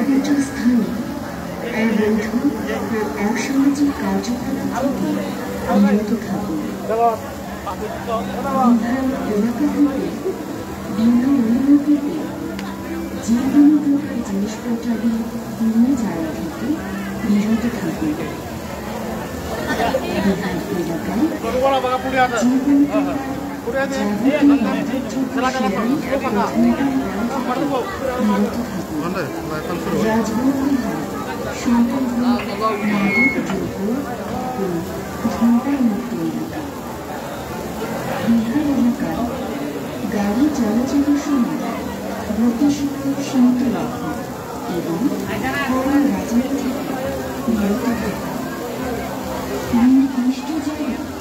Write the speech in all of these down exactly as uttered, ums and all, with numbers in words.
নির্দিষ্ট স্থানে অবৈধ ও অসামাজিক কার্যকলাপ থেকে বিরত থাকুন। বিহার এলাকা হতে বিনা অনুমতিতে যে কোনো প্রকার জিনিসপত্রাদি নিয়ে যাওয়া থেকে বিরত থাকুন। বিহার এলাকায় যে কোনো প্রকার যাবতীয় যান্ত্রিক সেবা ও প্রথমকার ব্যবস্থা বিরত থাকুন। রাজভবন হাট সংলগ্ন মাদক দ্রব্য ও ধূমপান মুক্ত এলাকা। বিহার এলাকায় গাড়ি চলাচলের সময় গতিসীমা সীমিত রাখুন এবং কোনো রাজনীতি বিরত থাকুন। নির্দিষ্ট জায়গায়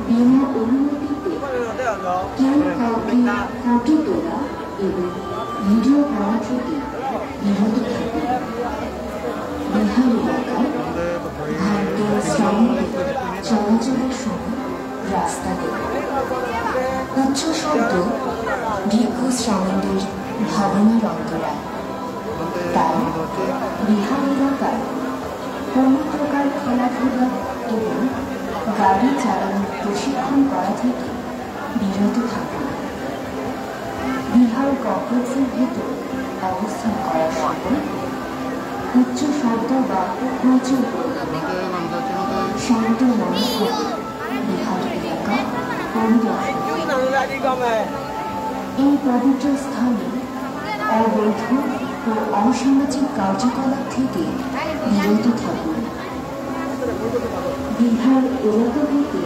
বিনা অনুমতিতে কেউ কাউকে ফটো তোলা এবং ভিডিও করা থেকে বিরত থাকুন। বিহার এলাকায় ভারতীয় শ্রমিকদের চলাচলের সময় রাস্তা দেবে। উচ্চ শব্দ ভিক্ষু শ্রমিকদের ভাবনার অন্তরায়। তাই বিহার এলাকায় কোনো প্রকার খেলাধুলা এবং গাড়ি চালানোর প্রশিক্ষণ করা থেকে বিরত থাকুন। বিহার কমপ্লেক্সের ভেতর অবস্থান করার সময় উচ্চ শব্দ বা হইচই করবেন না। শান্ত মনে থাকুন। বিহার এলাকা পরিদর্শন করুন। এই পবিত্র স্থানে অবৈধ ও অসামাজিক কার্যকলাপ থেকে বিরত থাকুন। বিহার এলাকা হতে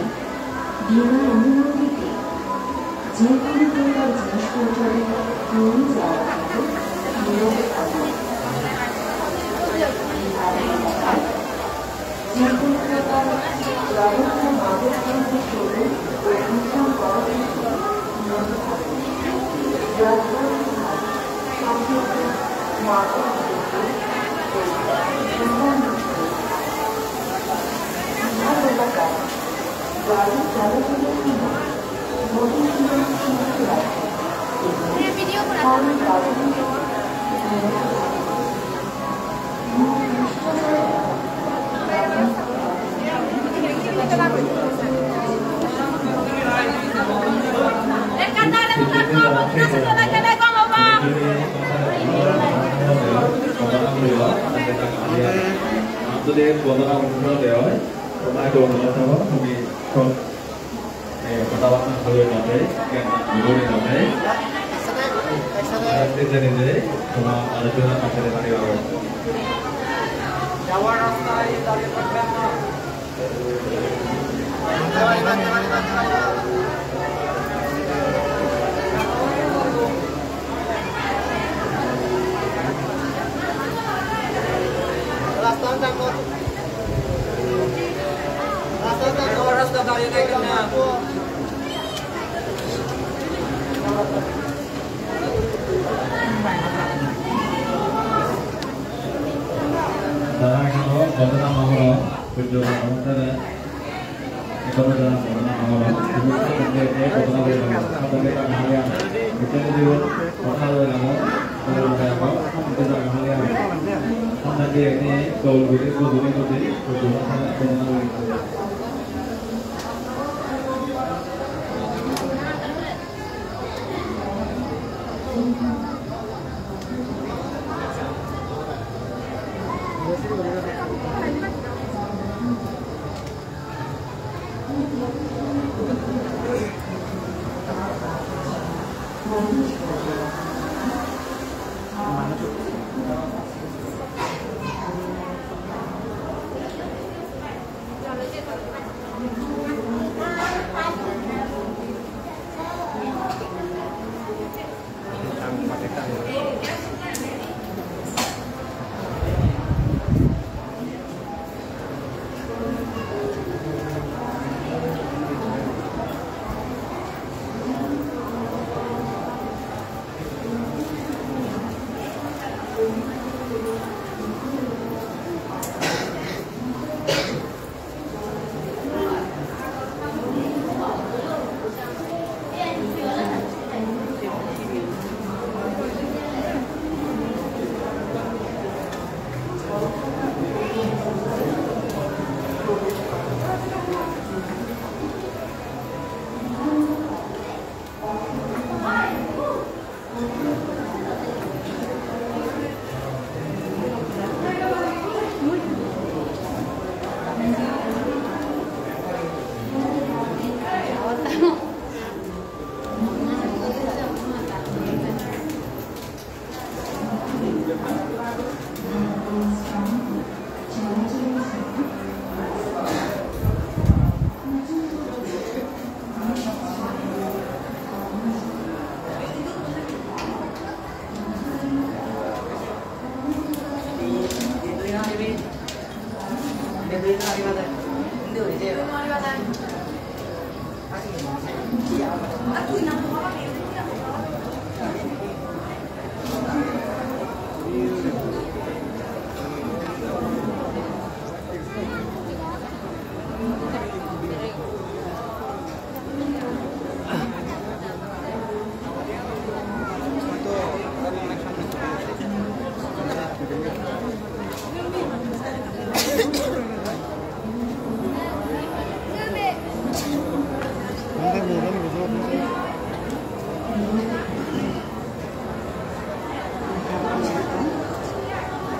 বিনা অনুমতিতে যে কোনো প্রকার জিনিসপত্র নিয়ে যাওয়া থেকে বিরত থাকুন। বিহার এলাকায় যে কোনো প্রকার ব্যবস্থা মাদক দ্রব্য সেবন ও বিক্রয় করা থেকে বিরত থাকুন। রাজধানী বিহার সম্প্রতি যাওয়ার রাস্তায় দাঁড়িয়ে থাকবেন না। রাস্তা দাঁড়িয়ে থাকবেন না। Tara ekhon bodnam hobor, pujjo bhagwan tara. Ekhon tara bodnam hobor. Tumi sab bhante ei bodnam hobor. Sab bhante ta mahariya. Bichar dibo, bodnam hobor. Sab bhante ta mahariya. Sab bhante ei dol guri, guri, guri, pujjo bhagwan tara bodnam hobor.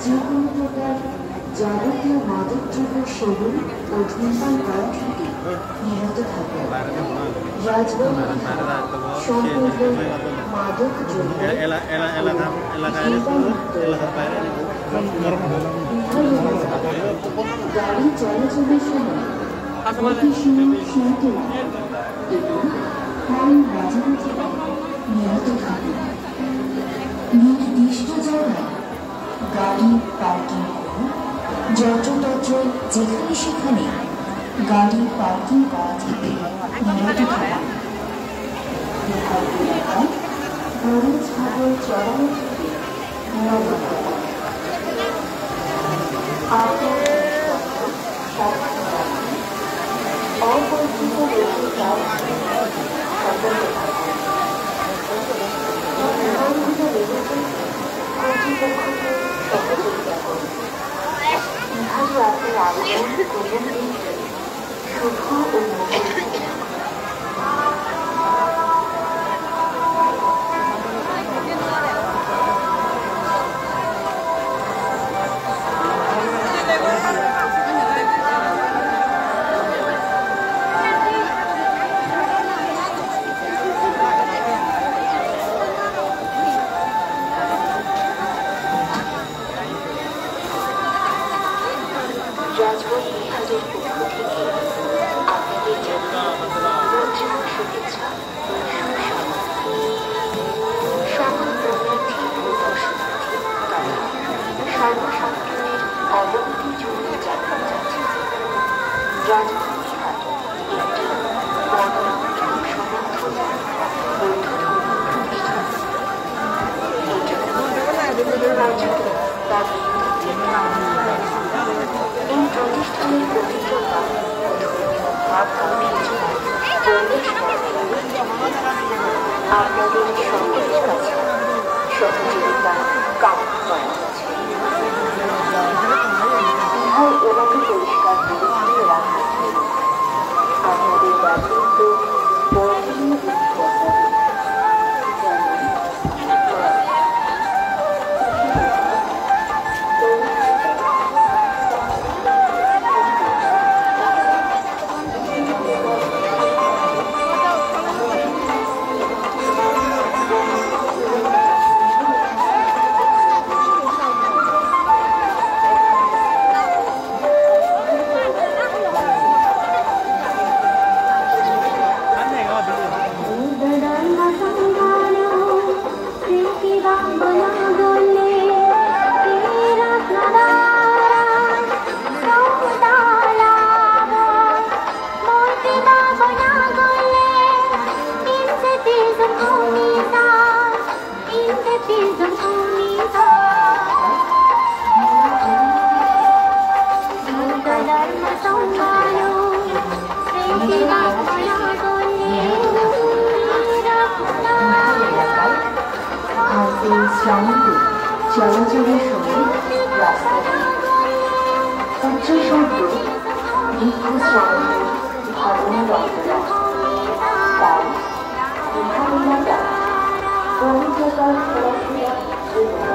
যে কোনো প্রকার যাবতীয় মাদক দ্রব্য সেবন ও ধূমপান করা থেকে বিরত থাকুন। রাজবাড়ি সম্পর্ক মাদক দ্রব্য এলা-, এলা-, এলাকা, এলাকা, ধূমপান মুক্ত। এলাকার বাইরে। গাড়ি চলাচলের সময় গতি সীমা সীমিত রাখুন এবং হর্ন বাজানো থেকে বিরত থাকুন। নির্দিষ্ট জায়গায় গাড়ি পার্কিং করুন। যত্রতত্র যেখানে সেখানে গাড়ি পার্কিং করা থেকে বিরত থাকুন। বিকল্প এলাকায় গরু ছাগল চড়ানো থেকে বিরত থাকুন। রাজবাড়ি বিহারের পক্ষ থেকে আপনাদের জানাই রথযাত্রার শুভেচ্ছা ও সুস্বাগত। সকল পুণ্যার্থী ও দর্শনার্থী তথা সর্বসাধারণের অবগতির জন্য জানানো যাচ্ছে যে রাজবাড়ি বিহার একটি বর্ণনা এবং সমর্থন বৌদ্ধ ধর্মীয় প্রতিষ্ঠান। এই জন্য রাজ্যকে তার বিরুদ্ধে এই প্রতিষ্ঠানের পবিত্রতা ও ধর্মীয় ভাব গাম্ভীর্য পরিবেশ করা। আপনাদের সকলের কাছে সহযোগিতা কামনা করা হচ্ছে। বিহার এলাকা পরিষ্কার পরিচ্ছন্ন রাখার জন্য আপনাদের ব্যবহৃত বর্জনীয় উৎপাদন, যেমন আজ এই শ্রাবণ মাসে চলাচলের সময় রাস্তাটি উচ্চ শব্দ বৃক্ষ শ্রাবণের ভাবনা রচনা। তাই বিহার এলাকায় কোনো প্রকার ঘোরাফেরা এবং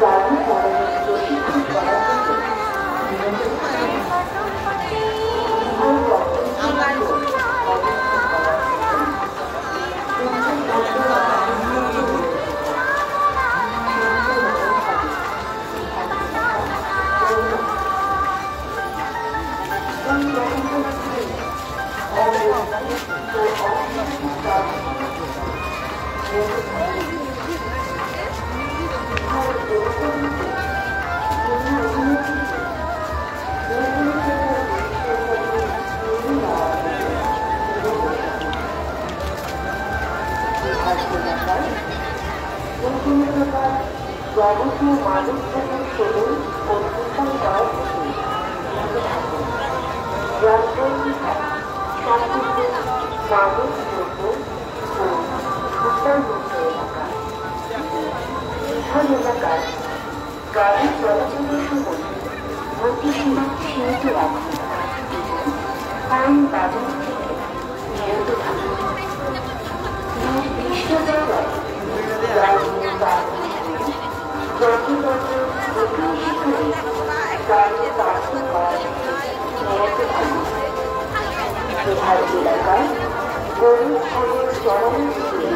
গাড়ি চালানোর প্রশিক্ষণ করা থেকে বিরত থাকুন। বিহার কর্তৃপক্ষ অবস্থান করা উচ্চ শব্দ যাবতীয় মানব ভোগের সময় পরিবর্তন করার প্রতি বিরত থাকুন। রাজধানী সম্পূর্ণ মানব ভোগ ও ধূমপানমুক্ত এলাকা। বিহার এলাকায় গাড়ি চলাচলের সময় গতিসীমা সীমিত রাখুন এবং আইন বাজার থেকে বিরত থাকুন। নির্দিষ্ট জায়গায় গাড়ি পার্কিং করে যথাযথ প্রতিবেশী করে গাড়ি পার্কিং করা থেকে বিরত থাকুন। বিহার এলাকায় গরু ছাগল চড়ানো থেকে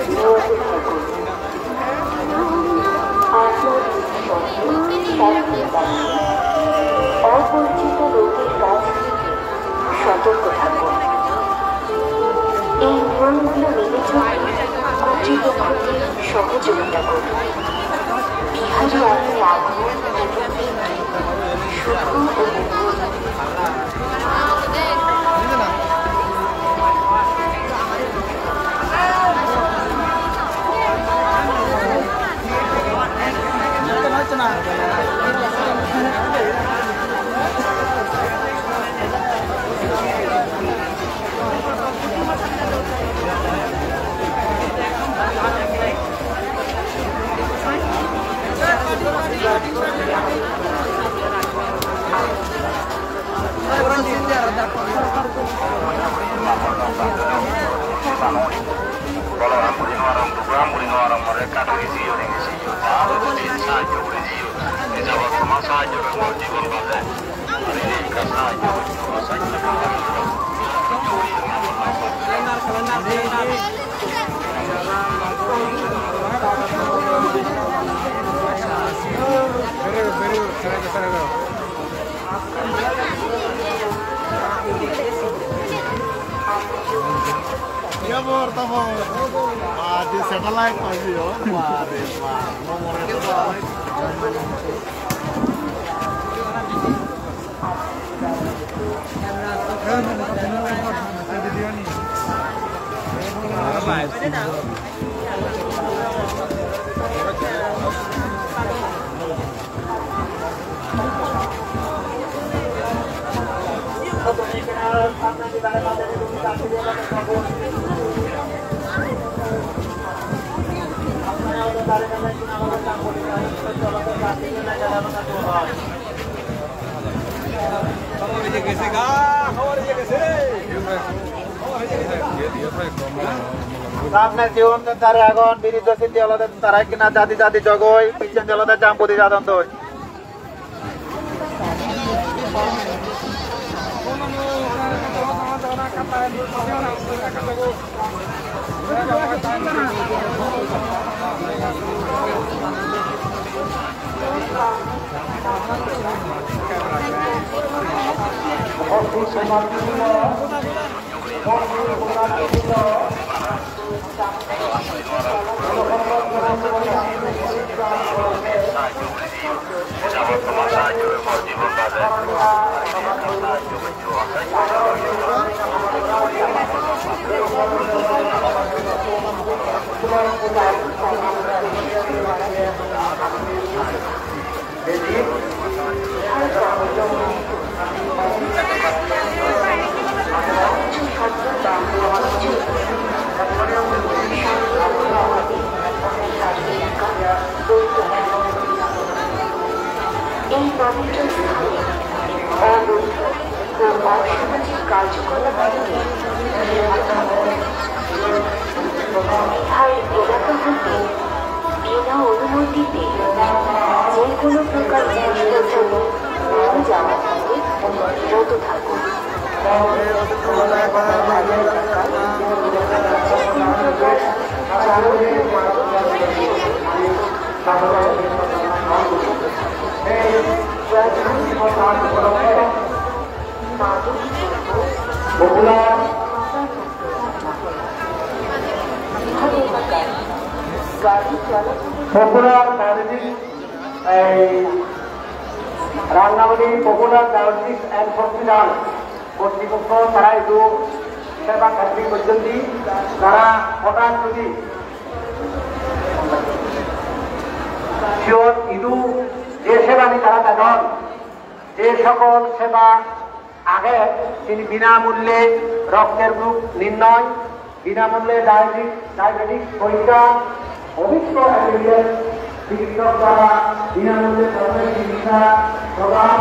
বিরত থাকুন। আপনার সঙ্গে থাকতে পারেন। অপরিচিত লোকের কাছ থেকে সতর্ক থাকুন। এই নিয়মগুলো মেনে চলতে কর্তৃপক্ষকে সহযোগিতা করুন। বিহারে আপনার আগমন এবং দিনটি শুভ ও মঙ্গল। Iya, bor, tamo. Wah, di satellite pasti, oh. Wah, re, wah. Nomor itu, wah. Samne jiun tare agon, biruddho siddhi olode tara ekkena jadi jadi jogoi, picchendi olode jambudi jadondoi. এই পবিত্র স্থানে অবৈধ ও অসামাজিক কার্যকলাপ থেকে বিরত থাকুন। বিহার এলাকা হতে বিনা অনুমতিতে যে কোনো প্রকার জিনিসপত্র নিয়ে যাওয়া থেকে বিরত থাকুন। কোনো এলাকায় যে কোনো প্রকার যাবতীয় মাদক দ্রব্য, মাদক দ্রব্য, Popular Diabetes, এই Rangamati Popular Diabetes and Hospital কর্তৃপক্ষ তারা একটু সেবা খাতির করছেন, তারা হঠাৎ যদি সিওর ইদু যে সেবা নি তারা দেন, যে সকল সেবা আগে তিনি বিনামূল্যে রক্তের গ্রুপ নির্ণয়, বিনামূল্যে ডায়াবেটিক, ডায়াবেটিক পরীক্ষা, অভিজ্ঞ এমবিবিএস চিকিৎসক দ্বারা বিনামূল্যে প্রাথমিক চিকিৎসা প্রদান,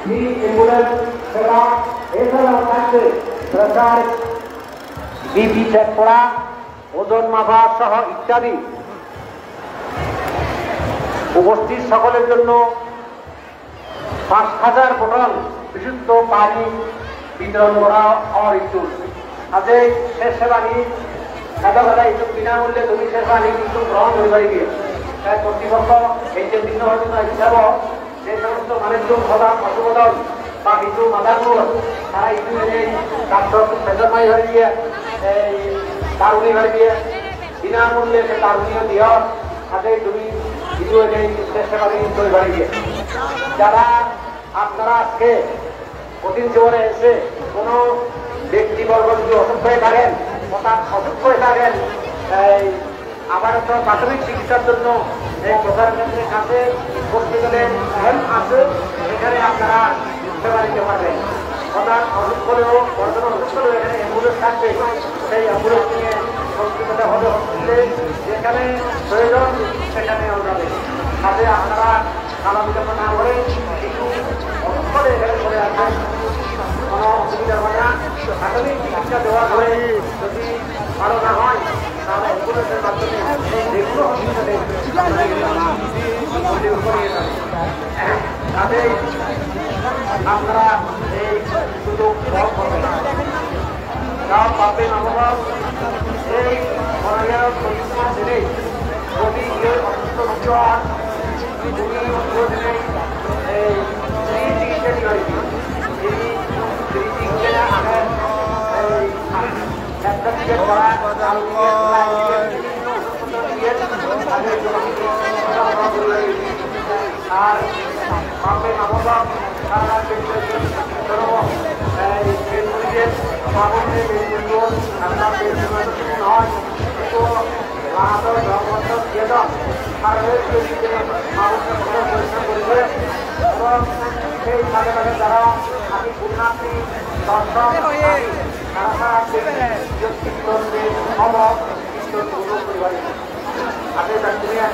ফ্রি অ্যাম্বুলেন্স সেবা, এছাড়াও থাকবে প্রেশার, বিপি চেক করা, ওজন মাপা সহ ইত্যাদি। উপস্থিত সকলের জন্য পাঁচ হাজার বোতল বিশুদ্ধ পানি বিতরণ করা হওয়ার ইচ্ছুক। কাজে শেষ সেবানি, খাদ্য খাদ্য ইচ্ছুক বিনামূল্যে তুমি শেষ সেবানি কিন্তু গ্রহণ করে পারিবে। তাই কর্তৃপক্ষ এই যে ভিন্ন হয়তো না হিসাব যে সমস্ত মানুষজন হঠাৎ অসুবিধা বা কিছু মাথা ঘুর, তারা ইচ্ছু এই ডাক্তার বেতন পাই হয়ে গিয়ে এই দারুণি হয়ে গিয়ে বিনামূল্যে সে দারুণীয় দিও, তাতে তুমি কিছু এই শেষ সেবানি তৈরি হয়ে গিয়ে যারা আপনারা আজকে কঠিন জীবনে এসে কোনো ব্যক্তিবর্গ যদি অসুস্থ হয়ে থাকেন, অর্থাৎ অসুস্থ হয়ে থাকেন, এই আপাতত প্রাথমিক চিকিৎসার জন্য এই প্রচার কেন্দ্রের কাছে হসপিটালে ক্যাম্প আছে, সেখানে আপনারা সেবা নিতে পারবেন। অর্থাৎ অসুখ হলেও, বড় ধরনের অসুখ হলেও এখানে অ্যাম্বুলেন্স থাকবে, সেই অ্যাম্বুলেন্স নিয়ে হসপিটালে হবে, হসপিটালে যেখানে প্রয়োজন সেখানে নেওয়া যাবে। কাজে আপনারা খাওয়া দাওয়া না করে কিছু অসুস্থ হলে এখানে চলে আসবেন, কোনো অসুবিধা হবে না। প্রাথমিক চিকিৎসা দেওয়ার পরে যদি ভালো না হয়, তাহলে অ্যাম্বুলেন্সের মাধ্যমে যে কোনো হসপিটালে আপনারা ভর্তি করিয়ে যাবেন। কাজেই আপনারা এই সুযোগ গ্রহণ করবেন। তার পাপে নমঃ। এই মনোযোগ প্রতিষ্ঠান দিলে যদি কেউ অসুস্থ হতে হয়, তুমি প্রতিদিন এই ফ্রি চিকিৎসা দিবে। এই ফ্রি চিকিৎসা আগে এই একটা টিকিট করা, আর টিকিট করা, আর বাপে মা বাবা, তারা কিন্তু কোনো, এই, বেতন দিয়ে, মা বোনদের বেতন দিয়ে, আমরা বেতন দিয়ে নয়, কিন্তু লাগাতার দশ বছর দিয়ে দাও। আর ওই যে মা বোনদের কোনো পরিশ্রম করবে, এবং সেই সাথে সাথে যারা আমি পুণ্যার্থী, দর্শক, আমি তারা সারা দেশে যে কীর্তন দিয়ে সব কীর্তন গ্রহণ করি। আপনি তা শুনে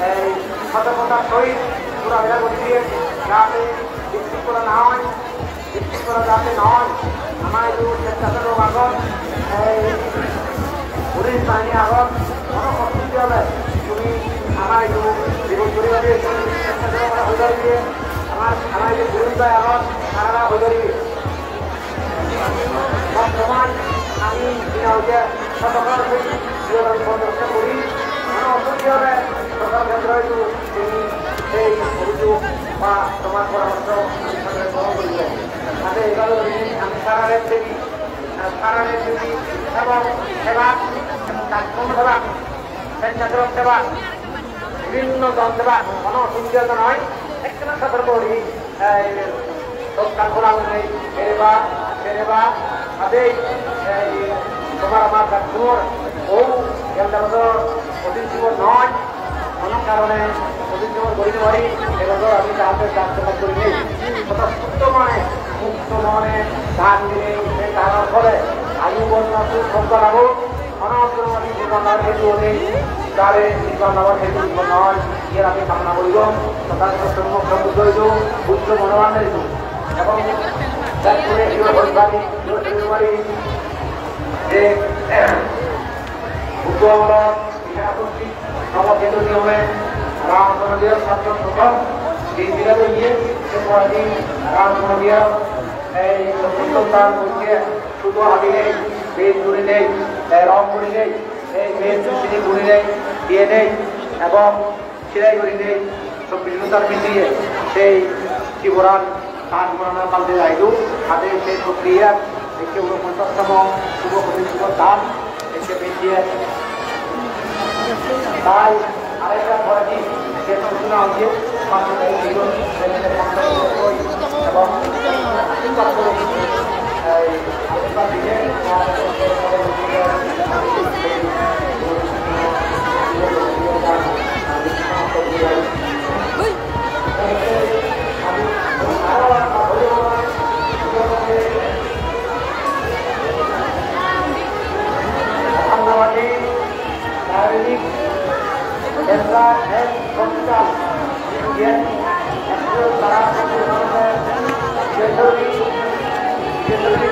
এই সতর্কতার সহিত ঘোরাফেরা করে দিয়ে যাতে বিশৃঙ্খলা না হয়, বিশৃঙ্খলা যাতে না হয়। আমার একটু স্বেচ্ছাসেবক আগত, এই পুলিশ বাহিনী আগত, কোনো অসুবিধা হবে, তুমি আমার একটু বিপদ পরিবারে স্বেচ্ছাসেবকরা হয়ে যাবে, আমার, আমার একটু পুলিশ ভাই আগত, তারা হয়ে যাবে। বর্তমান আমি বিনা হইতে সতর্ক হই, বিনোদন প্রদর্শন করি। কোনো অসুবিধা হলে সরকার কেন্দ্র হইতে তুমি সেই অভিযোগ বা তোমার পরামর্শ আমি সরকারে গ্রহণ করিব। তাতে এভাবে আমি সারা রেট দেবি, সারা রেট দেবি এবং সেবা এবং তাৎক্ষণিক সেবা, স্বেচ্ছাসেবক সেবা, বিভিন্ন জনসেবা, কোনো অসুবিধা তো নয়। একদম সতর্ক করি, এই, দোকান খোলা নেই, বেরেবা, বেরেবা, আদে, এই, তোমার আমার কাকুর বউ, গেল বছর কঠিন জীবন নয়, কোনো কারণে কঠিন জীবন করি পারি, এবছর আমি তাদের ডাক্তার করি নেই। তথা শুদ্ধ মনে, মুক্ত মনে দান দিলে, সেই দানের ফলে আয়ু বর্ণ সুখ সম্পদ লাভ। অনন্তরী বিপন্নর হেতু নেই, তারে বিপন্নর হেতু বিপন্ন হয়, এর আমি কামনা করিব। তথা সম্মুখ সম্বুদ্ধ হইত, বুদ্ধ মনোমান্য হইত। এবং তারপরে এগুলো হরিবাড়ি, এগুলো হরিবাড়ি, যে, বুদ্ধ ভগবান, বিশালাপত্তি, সমবেত নিয়মে, রাম মন্দির সপ্তম প্রথম, এই বিরাট হয়ে, সে পরে রাম মন্দির, এই সপ্তম তার মধ্যে শুধু হাবি নেই, বেদ গুলি নেই, রং গুলি নেই, এই মেয়ের চুষিনি গুলি নেই, বিয়ে নেই এবং সেলাই গুলি নেই, চব্বিশ ঘন্টার মিলিয়ে সেই জীবরান তান মরণের পাল্টে যাইল। হাতে সেই প্রক্রিয়া দেখে ঊনপঞ্চাশতম শুভ কঠিন শুভ দান এসে মিলিয়ে। তাই আরেকটা পরে দিন যে সূচনা হচ্ছে, পাঁচশো টাকা ছিল, সেখানে পঞ্চাশ টাকা করি এবং এই, শারীরিক, mental health, social, yes, একটু তারা যদি আমাদের যে ছবি, যে ছবি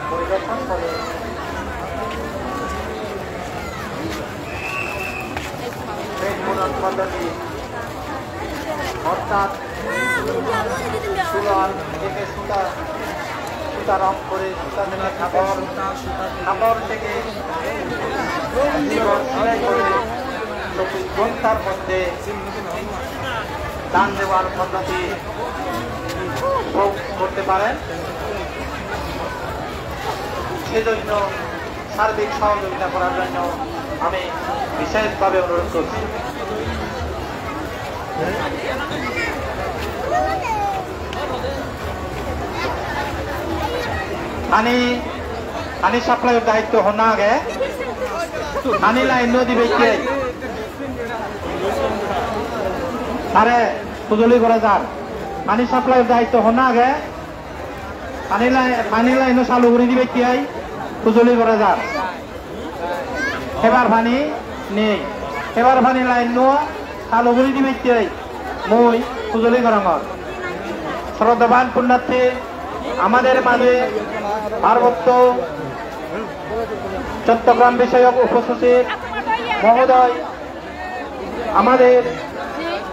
পরিদর্শন করে। পেট পূরণ পদ্ধতি, অর্থাৎ তুলার থেকে সুতা, সুতা রং করে, সুতা থেকে কাপড়, কাপড় থেকে জীবন সেলাই করে চব্বিশ ঘন্টার মধ্যে দান দেওয়ার পদ্ধতি ভোগ করতে পারেন। সেজন্য সার্বিক সহযোগিতা করার জন্য আমি বিশেষভাবে অনুরোধ করছি। Pani, pani supply-or daitto honna age? Pani line-o dibe ke? Sare, hujuli gora jar. Pani supply-or daitto honna age? Pani line, pani line-o salu guri dibe ke ai? Hujuli gora jar. Hebar pani nei. Hebar pani line-o salu guri dibatte mui hujuli gorongor. শ্রদ্ধাবান পুণ্যার্থী, আমাদের মাঝে পার্বত্য চট্টগ্রাম বিষয়ক উপসচিব মহোদয় আমাদের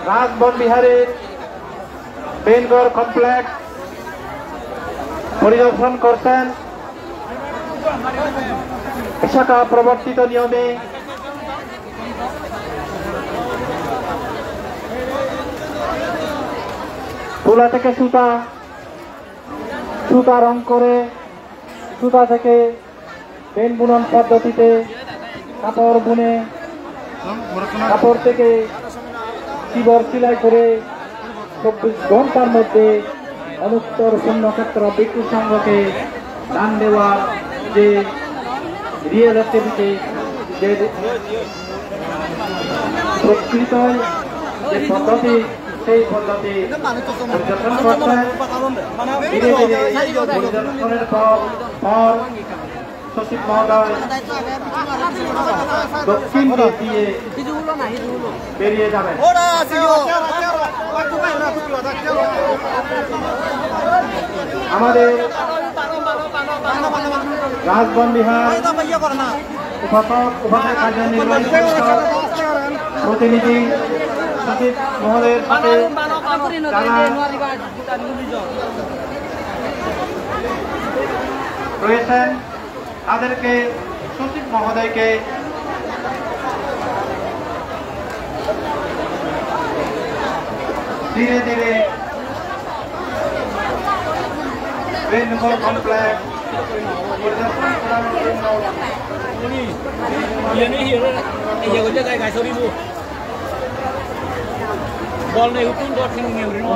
রাজবন বিহারের বেনগর কমপ্লেক্স পরিদর্শন করছেন। বিশাখা প্রবর্তিত নিয়মে তুলা থেকে সুতা, সুতা রং করে, সুতা থেকে বেন বুনন পদ্ধতিতে কাপড় বুনে, কাপড় থেকে চিবর সেলাই করে চব্বিশ ঘন্টার মধ্যে অনুত্তর পুণ্যক্ষেত্র ভিক্ষু সংঘকে দান দেওয়ার যে রিয়েল অ্যাক্টিভিটি, যে প্রকৃত যে পদ্ধতি, সেই পদ্ধতি পরিদর্শন করছেন। ধীরে ধীরে পরিদর্শনের পর, পর সচিব মহোদয় দক্ষিণ গেট দিয়ে বেরিয়ে যাবেন। আমাদের রাজবন বিহার উপাসক, উপাসক কার্যনির্বাহী সংস্থার প্রতিনিধি সচিব মহোদয়ের সাথে যারা রয়েছেন, তাদেরকে, সচিব মহোদয়কে ধীরে ধীরে বেঙ্গল কমপ্লেক্স পরিদর্শন করার জন্য বল নেই, হুকুম দর তিন নেই, উঠে নেই।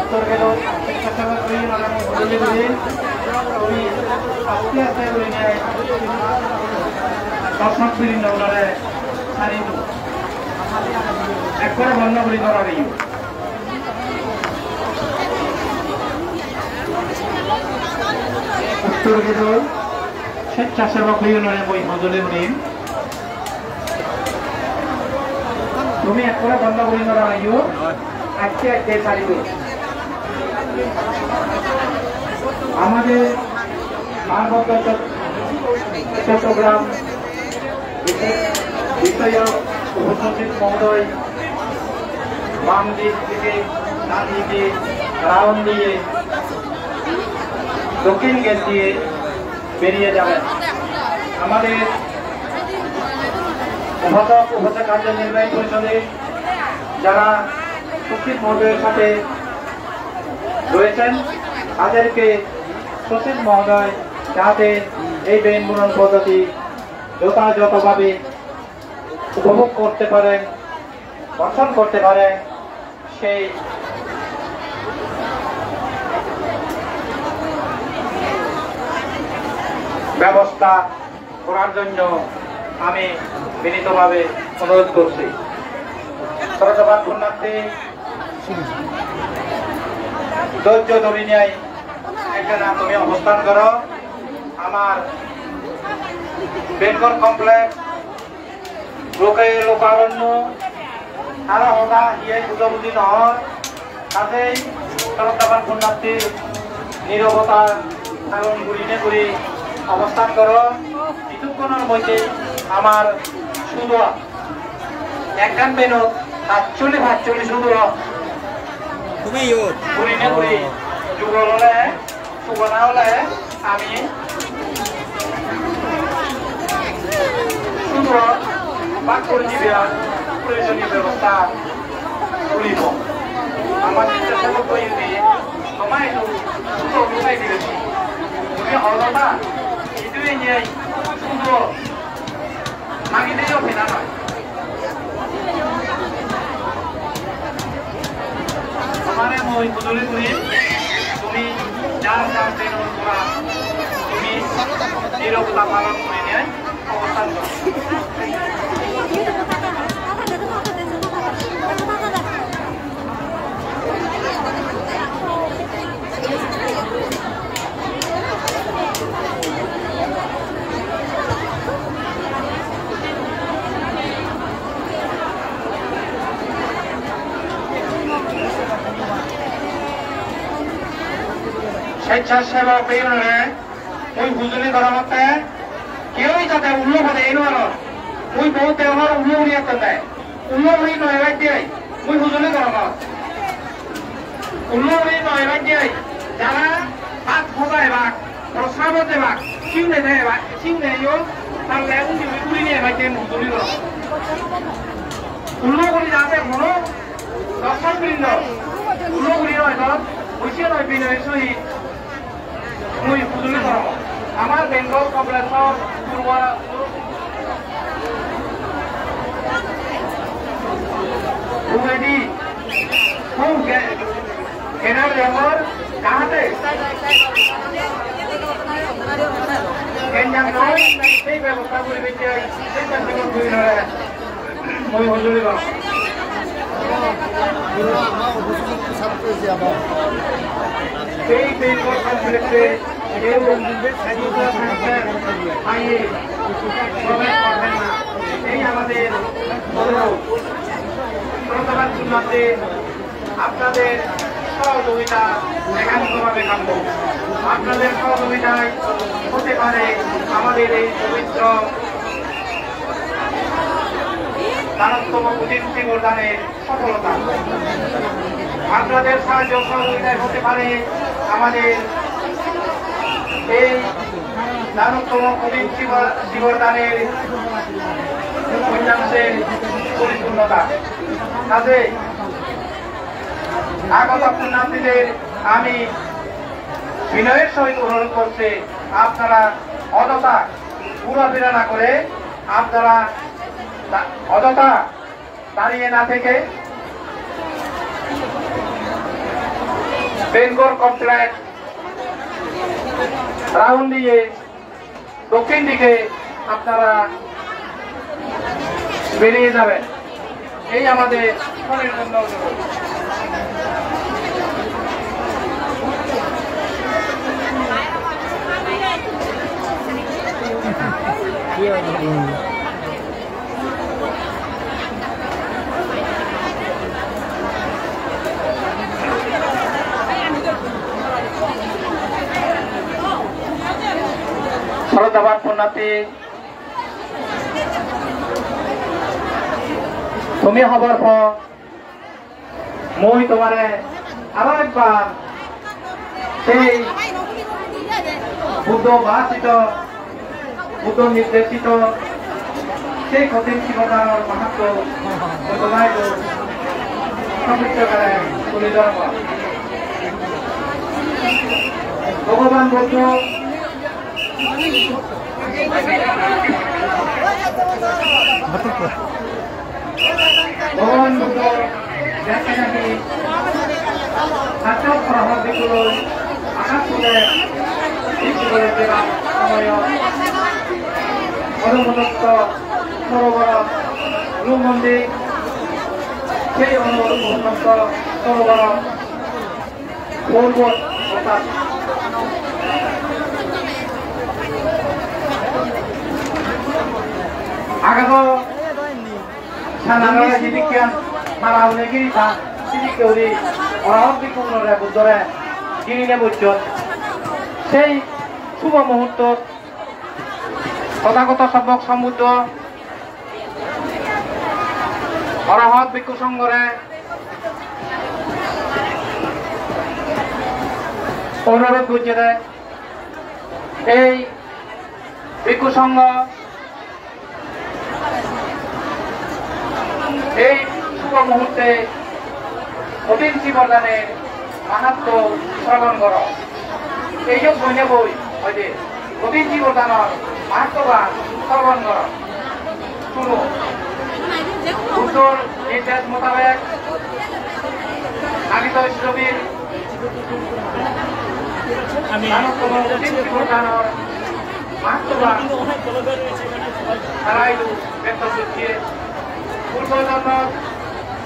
উত্তর গেল, স্বেচ্ছাসেবক ইউনিয়নের মধ্যে দিয়ে তুমি আস্তে আস্তে করে নিয়ে দর্শক বৃন্দ ওনারে ছাড়ি দেবো। একবারে বন্ধ করে ধরা নেই। উত্তর গেল, স্বেচ্ছাসেবক ইউনিয়নের বই হজলে উনি তুমি একবারে বন্ধ করে ধরা আইও, আজকে আজকে ছাড়িব। আমাদের পার্বত্য চট-, চট্টগ্রাম বিষয়-, বিষয়ক উপসচিব মহোদয় বাম দিক থেকে ডান দিকে রাউন্ড দিয়ে দক্ষিণ গেট দিয়ে বেরিয়ে যাবেন। আমাদের উপাধ্যক্ষ, উপাধ্যক্ষ কার্যনির্বাহী পরিষদে যারা সচিব মহোদয়ের সাথে রয়েছেন, তাদেরকে সচিব মহোদয় যাতে এই বেইন বুনন পদ্ধতি যথাযথভাবে উপভোগ করতে পারেন, দর্শন করতে পারেন, সেই ব্যবস্থা করার জন্য আমি বিনীতভাবে অনুরোধ করছি। শ্রদ্ধাবান পুণ্যার্থী, ধৈর্য ধরে নিয়ে এখানে তুমি অবস্থান করো। আমার বেঙ্গল কমপ্লেক্স লোকে লোকারণ্য, তারা হতা ইয়ে বুঝাবুঝি নহর, তাতেই শ্রদ্ধাবান পুণ্যার্থী নীরবতা ধারণ করি নে করি অবস্থান করো। কিছুক্ষণের মধ্যে আমার শুধু একখান বেনু সাতচল্লিশ পাঁচচল্লিশ শুধু তুমি ইয়ো। করি নে করি যুগল হলে সুবনা হলে আমি শুধু বাক করে দিবে আর প্রয়োজনীয় ব্যবস্থা করিব। আমাদের চেষ্টা করবো যদি সময় একটু শুধু ঢুকাই দিবে। তুমি হলো না, ইটুই নিয়ে শুধু মাগিলেই হবে না নয়। তোমারে মই বুঝুলি করি, তুমি যার যার প্রেরণ করা, তুমি নীরবতা পালন করে নিয়ে অবস্থান করো। স্বেচ্ছাসেবক বেইনরে, mui hujuli gorongotte, keu jate ullo pode ei no paron. Mui bohut degongor ullo guri ettonde. Ullo guri no ebatte, mui hujuli gorongor. Ullo guri no ebatte, jara bhat hoda ebak, prosrabot ebak, siune de ebak, siune yo, parle undi guri guri no ebatte mui hujuli gorongor. Ullo guri jate hono dorshok brindo, ullo guri no edon, bujiye noi binoy sohi. Mui hujuli gorongor. Amar Bengal Congress-or purbo uguredi hub ge-, genar degor jahate genjang noi, sei bebosta guribatte, sei bebosta guribatte. Mui hujuli gorong. Ei Bengal Congress-e, ei Bengal Congress-e, আইয়ে, প্রবেশ করবেন না। এই আমাদের অনুরোধ। শ্রদ্ধাবান পুণ্যার্থী, আপনাদের সহযোগিতা একান্তভাবে কাম্য। আপনাদের সহযোগিতায় হতে পারে আমাদের এই পবিত্র নানাত্তম কঠিন জীবন দানের সফলতা। আপনাদের সাহায্য সহযোগিতায় হতে পারে আমাদের এই নানাত্তম কঠিন জীবন, জীবন দানের লক্ষ্যাংশের পরিপূর্ণতা। কাজেই আগত পুণ্যার্থীদের আমি বিনয়ের সহিত অনুরোধ করছি, আপনারা অযথা ঘোরাফেরা না করে আপনারা তা-, অযথা দাঁড়িয়ে না থেকে বেঙ্গল কমপ্লেক্স রাউন্ড দিয়ে দক্ষিণ দিকে আপনারা বেরিয়ে যাবেন। এই আমাদের সকলের জন্য অনুরোধ। শ্রদ্ধাবান পুণ্যার্থী, তুমি হবার পর মই তোমারে আরো একবার সেই বুদ্ধ ভাষিত, বুদ্ধ নির্দেশিত সেই কঠিন জীবন দানর মাহাত্ম্য তোমায় তো সংক্ষিপ্ত করে তুলে ধরব। ভগবান বুদ্ধ ভগবান বুদ্ধ দেখা দেখি সাক্ষাৎ করা হবে বলে আকাশ তুলে সৃষ্টি করে দেওয়ার সময় অনুমোদত্ত সরোবর লুমন্দির, সেই অনুমোদত্ত সরোবর পর্বত অর্থাৎ আগে তো সাধারণ যেদিকে মারা হলে গিরি তা সেদিকে উনি অরহত বিক্ষুগুণরে বুদ্ধরে গিরিনে বুঝছেন। সেই শুভ মুহূর্ত তথাগত সম্যক সম্বুদ্ধ অরহত ভিক্ষু সংঘরে অনুরোধ করছে যে এই ভিক্ষু সংঘ এই শুভ মুহূর্তে কঠিন জীবন দানের মাহাত্ম্য শ্রবণ করো। এই যে বইনে বই হইতে কঠিন জীবন দানের মাহাত্ম্যবান শ্রবণ করো। শুনো। বুদ্ধর নির্দেশ মোতাবেক আমি তো ইসলামীর আমি মানব জীবন দানের মাহাত্ম্যবান তারা এই ব্যক্ত করছে। পূর্বজন্ম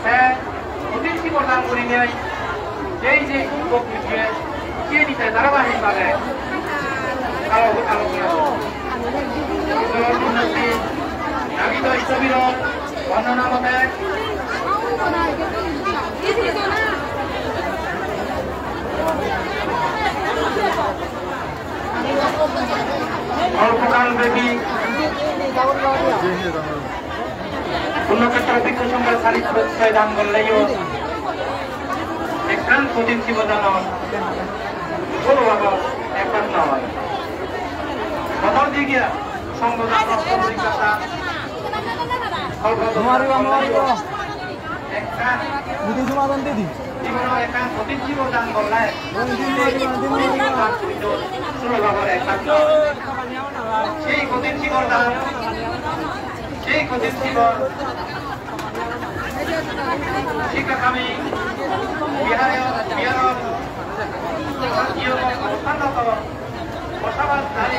হ্যাঁ, অতীত জীবন দান করি নেই। যেই যে যুবক বুঝিয়ে, কে নিতে ধারাবাহিক ভাবে আলো-, আলোচনা করব। উন্নতি, নাবিত স্থবির, বর্ণনা মতে। অল্পকাল ব্যাপী পুণ্যক্ষেত্র ভিক্ষু সংঘর চারিত্রিক প্রশ্রয় দান করলেও একখান কঠিন জীবদান ষোলো ভাগ একবার নয়। খবর দিয়ে গিয়া সংঘ দান অর্থ পরিকাঠামো, খবর তোমার বাবা, তোমার বাবা। জীবনর একান কঠিন জীবন দান করলে, সেই কঠিন জীবন দান, সেই কঠিন জীবন শিক্ষাকামী বিহারে, বিহার, অবস্থানরত বসবাসকারী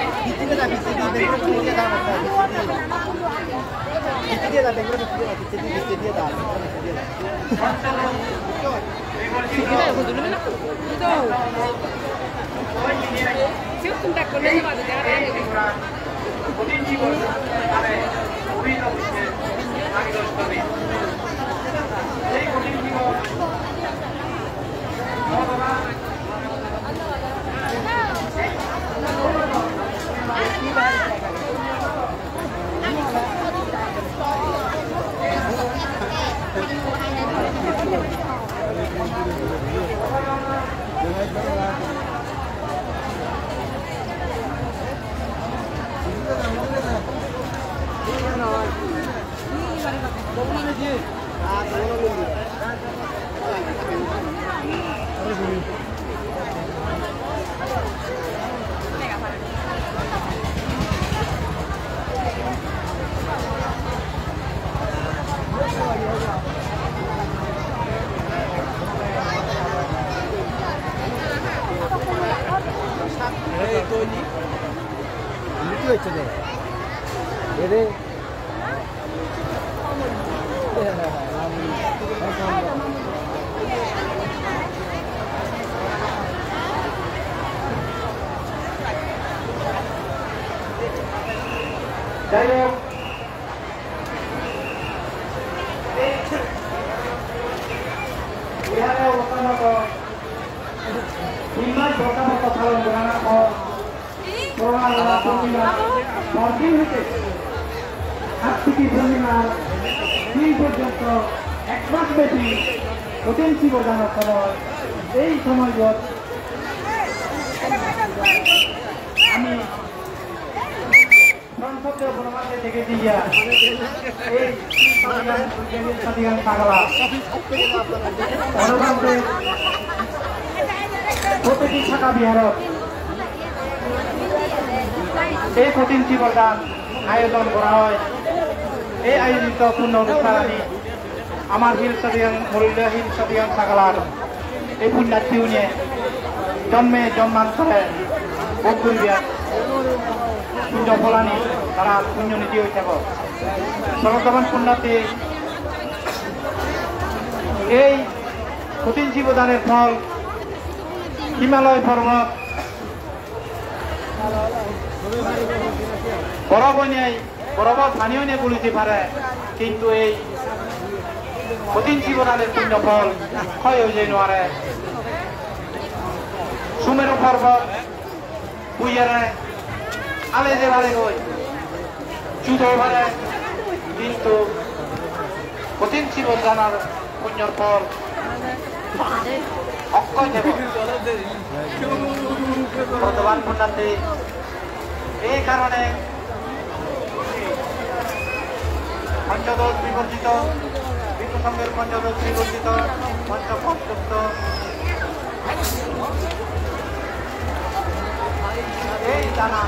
যাই হোক, এই বিহারে অবস্থানরত তিন মাস ব্রতাবর্ত পালন করার পর করোনা পূর্ণিমা পরদিন হতে কার্তিকী পূর্ণিমার দিন পর্যন্ত এক মাস ব্যাপী কঠিন শিবদানর সময়, এই সময়গত আমি সংসদীয় বনবাসে থেকে দিয়া এই সাদিয়ান পাগলা গণতন্ত্রের প্রতিটি শাখা বিহারত এই কঠিন শিবদান আয়োজন করা হয়। এই আয়োজিত পূর্ণ অনুষ্ঠান আমি আমার হিল সাদিয়ান, মরুলিয়া হিল সাদিয়ান পাগলার এই পুণ্যার্থী উনি জন্মে জন্মান্তরে ভোগ করিয়া পুণ্য ফলানি তারা পুণ্য নীতি হয়ে থাকো। শ্রদ্ধাবান পুণ্যার্থী, এই কঠিন শিবদানের ফল হিমালয় পর্বত বরফ হয়ে নেই, বরফ পানি হয়ে নেই গুলিতে পারে, কিন্তু এই কঠিন শিবদানের পুণ্য ফল ক্ষয় হয়ে যায় নোয়ারে। সুমেরু পর্বত পুইয়ারে আলে যে বারে গই, চুদো বারে, কিন্তু কঠিন শিবদানর পুণ্যর ফল অক্ষয় দেব। বর্তমান পুণ্যার্থী এই কারণে পঞ্চদশ বিবর্জিত, বিষ্ণু সঙ্গের পঞ্চদশ বিবর্জিত, পঞ্চপদযুক্ত এই দানা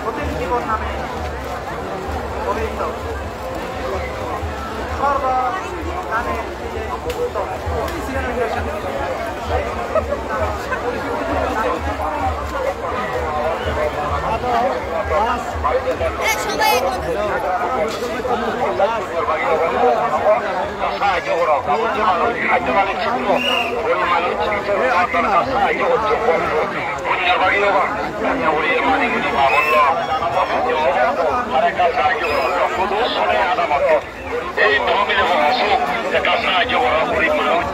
কঠিন শিবর নামে পবিত্র। সর্ব নামে সাহায্য করো। সাহায্য মানে কি? সাহায্য করো। সাহায্য করো। এই তহবিলে বলা আসুক, একটা সাহায্য করা, গরিব মানুষ।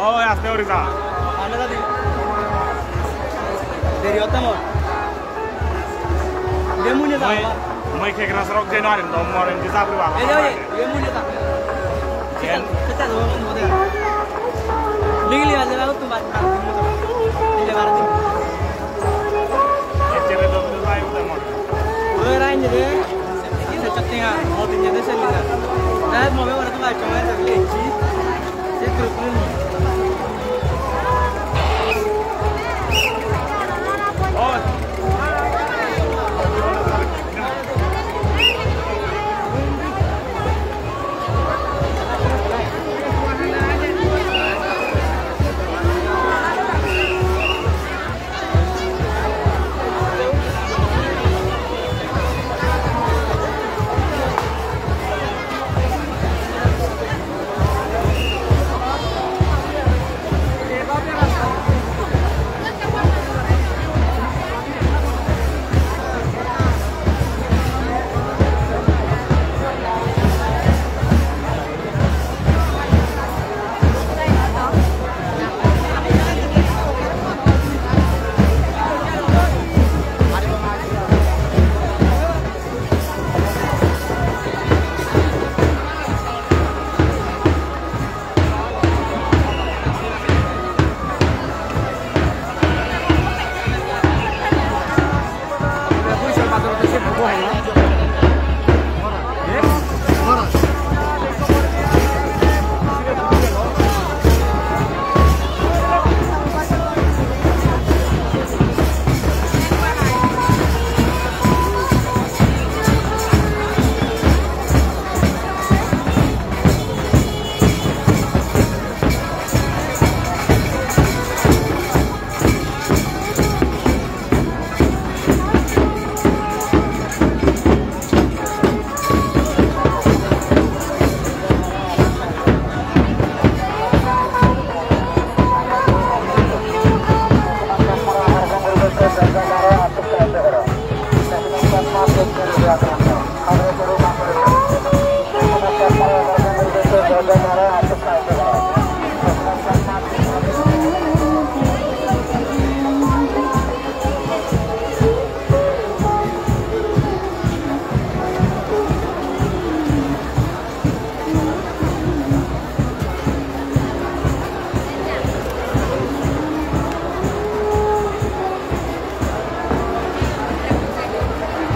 Oi, aste guri ja. Deri hotte mor. Ibe mui neja. Mui, mui kekra sorok jei no parim, do mor indi jabri baba. Ei je, ei je, ibe mui neja. Jen. Peta, peta do, do de.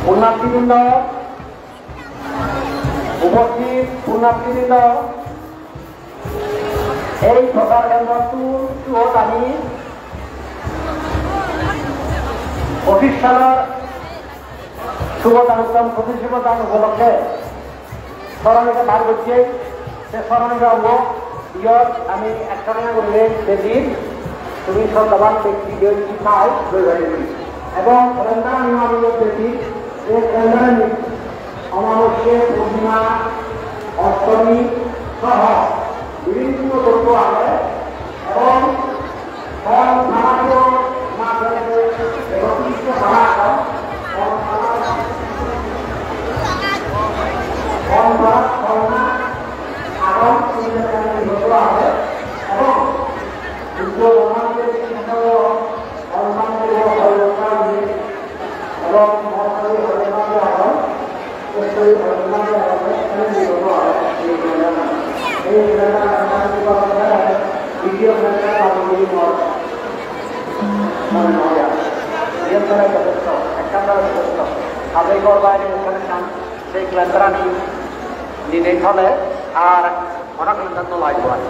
Punyattibindo, uposthit punyattibindo, ei prochar kendrottun suot ami official-or Shubho Danuttam, Protisthitan upolokkhe soromika bar gocche, se soromika bo iyot ami ekka ekka gurinei bedir tumi sroddhaban bekti jodi thai loi paribe. Ebong calendar ani ami iyot bedir, ei calendar ani Amabosya, Purnima, Ostomi soho bibhinno totto age ebong Hon hamadio majore ekotritto hama agon, hon hama, hon hama, hon na agon, tinta kani nihoto age, ebong Buddho Bhagabante Singho, hon hamadio, hon hamadio, Ebong Mahasabhi Harimaja agon, Mahasabhi Harimaja agon, ekhane niyomo agon, ei calendar, ei calendar ekkan diba bole, video calendar agon, ei mor, mone noi ar. Iyen tara jotesto, ekkan tara jotesto. Abe ghor baire ekkan ekkan sei calendar ani ninei thole, ar Hono calendar no lagebo ar.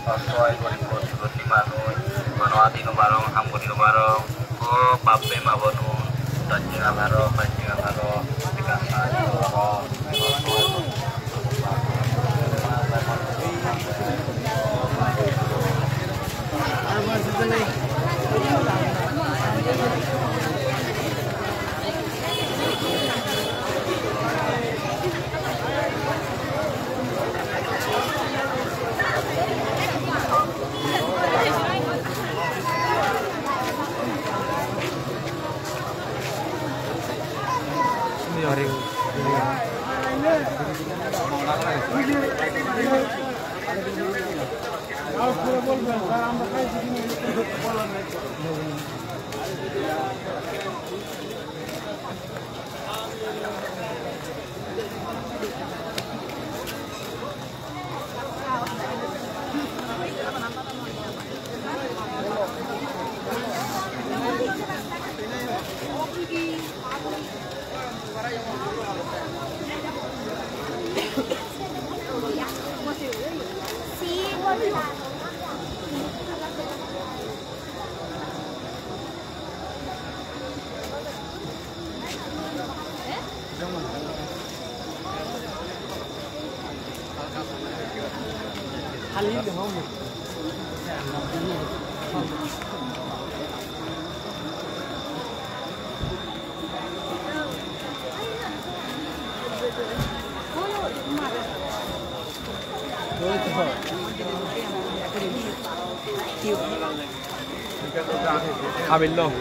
Osto oi gori bot guri manuj, hono adi no parong, ham guri no parong. O bappe ma bonun, doj tenga paro, pach tenga paro, ekkan maj aro. Abillo.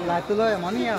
Light tulo emon iye.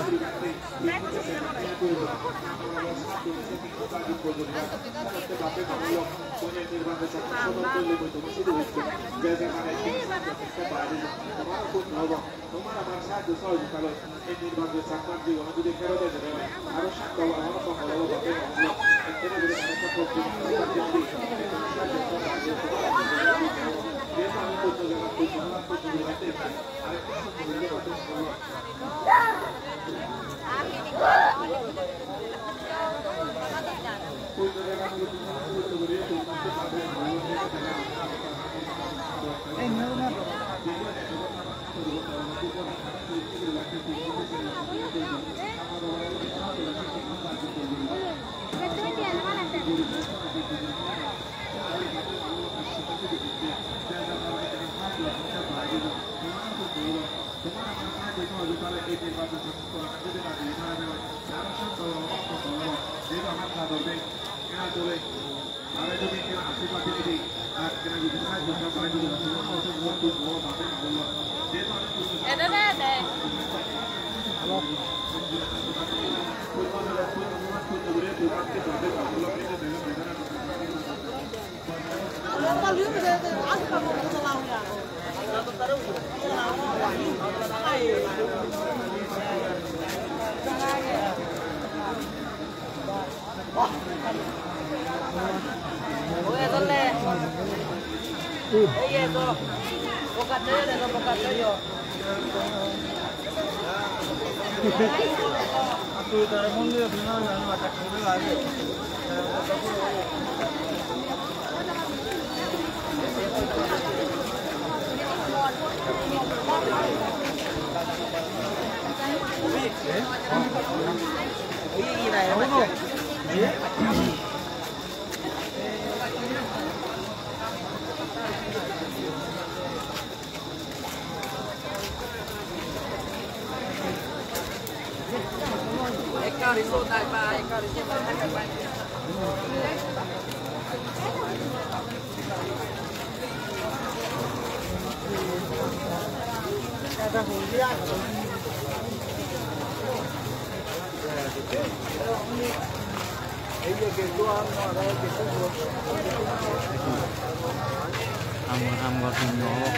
Ham, ham gor punnyo obo.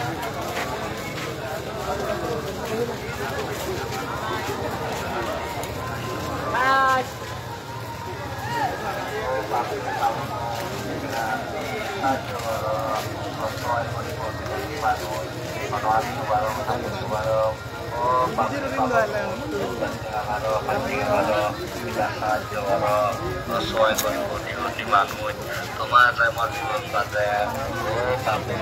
Tomar jemon jibon baje, o bape mago, jemon jibon baje, tomar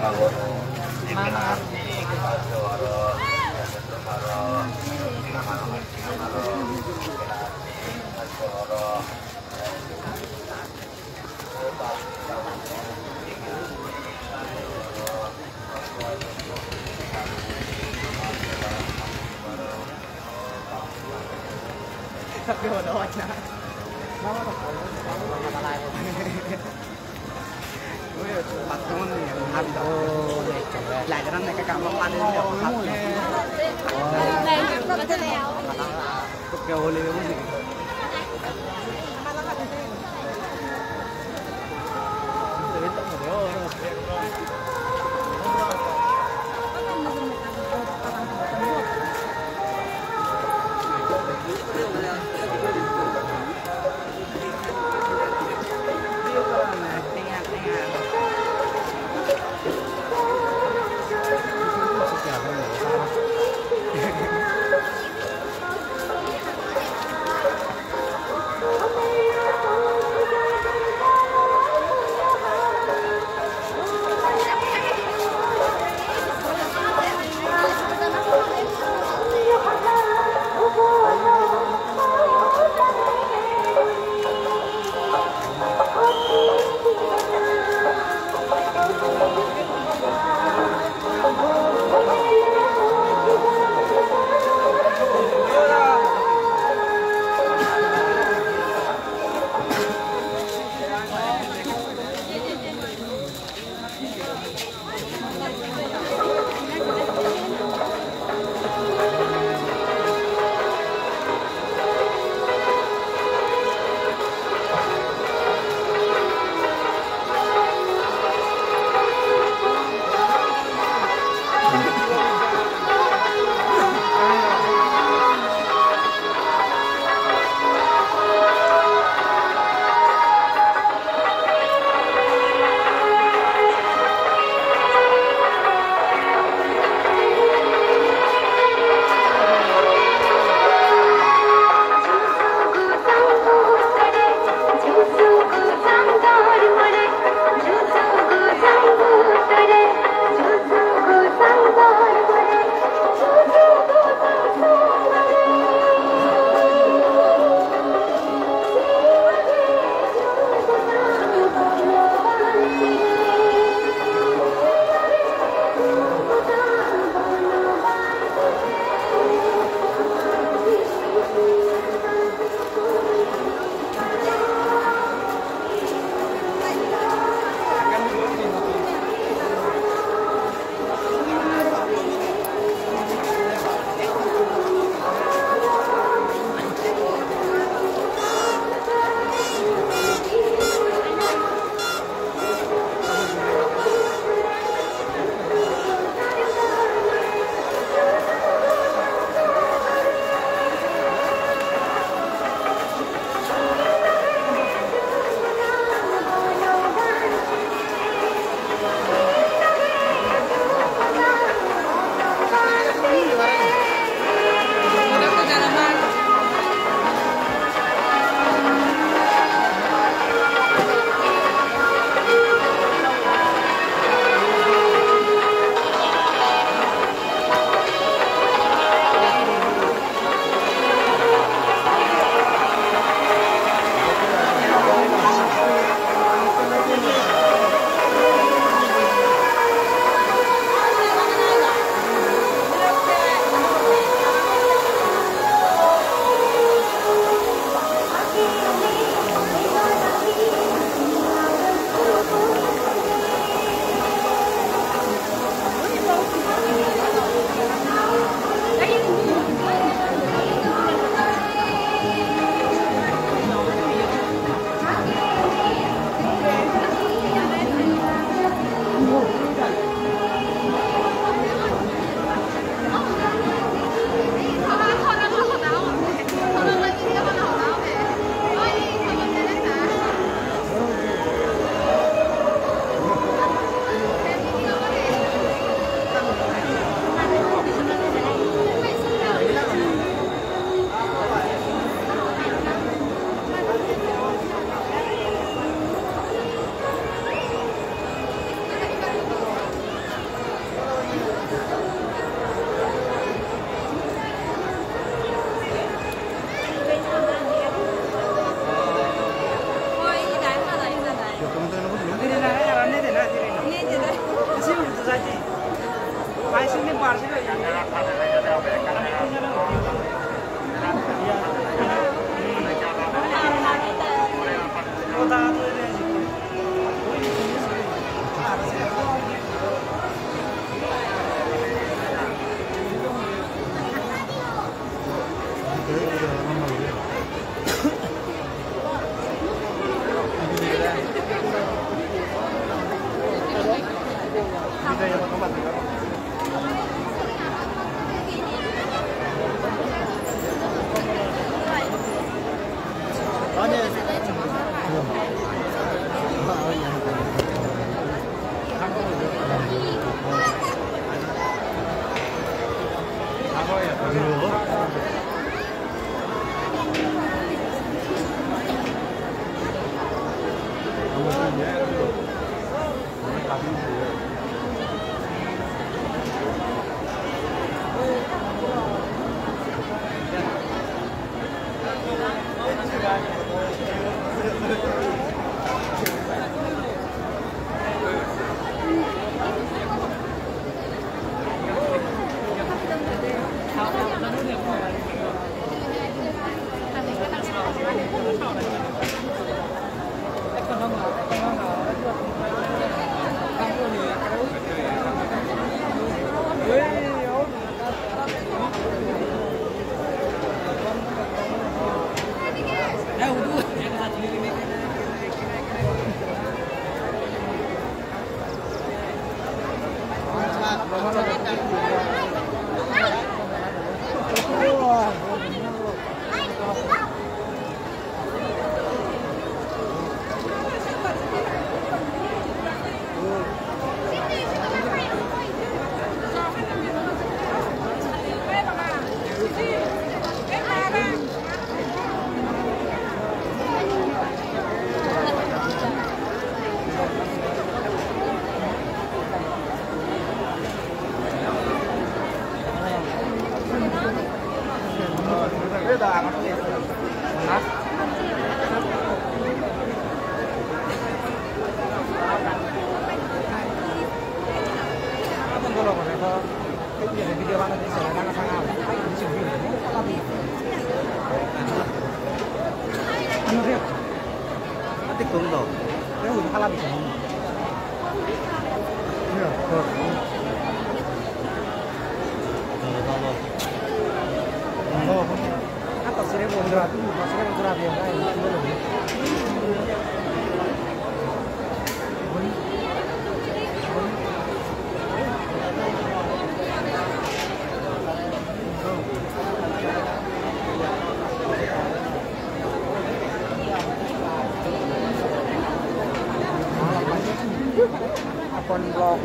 Akon blog.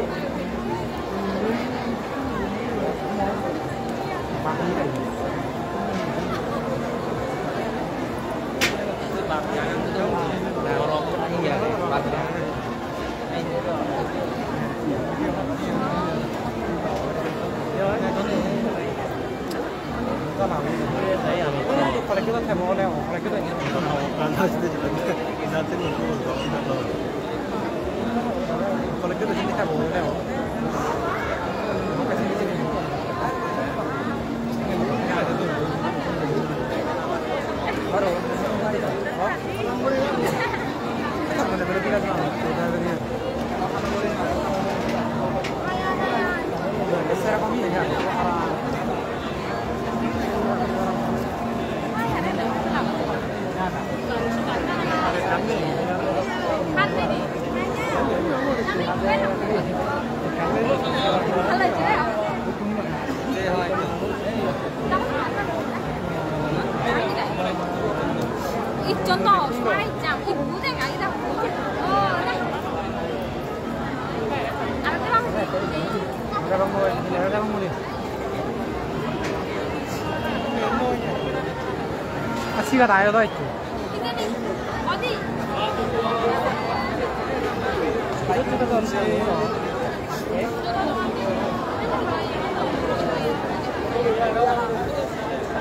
Asi ga dayo do ikko.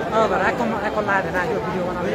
Oh, bara ekko, ekko live na, video banana.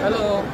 Hello.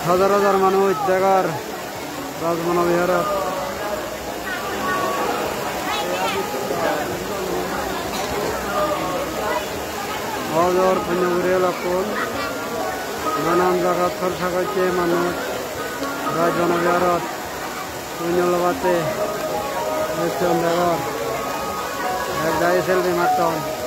Hajar hajar manuj degar Rajbana Viharot. Hojor punyo guriye lokkun. Nanan jagat sorsa gocche manuj Rajbana Viharot. Punyo lobatte ecchon degor. Ek dagi selfie matton.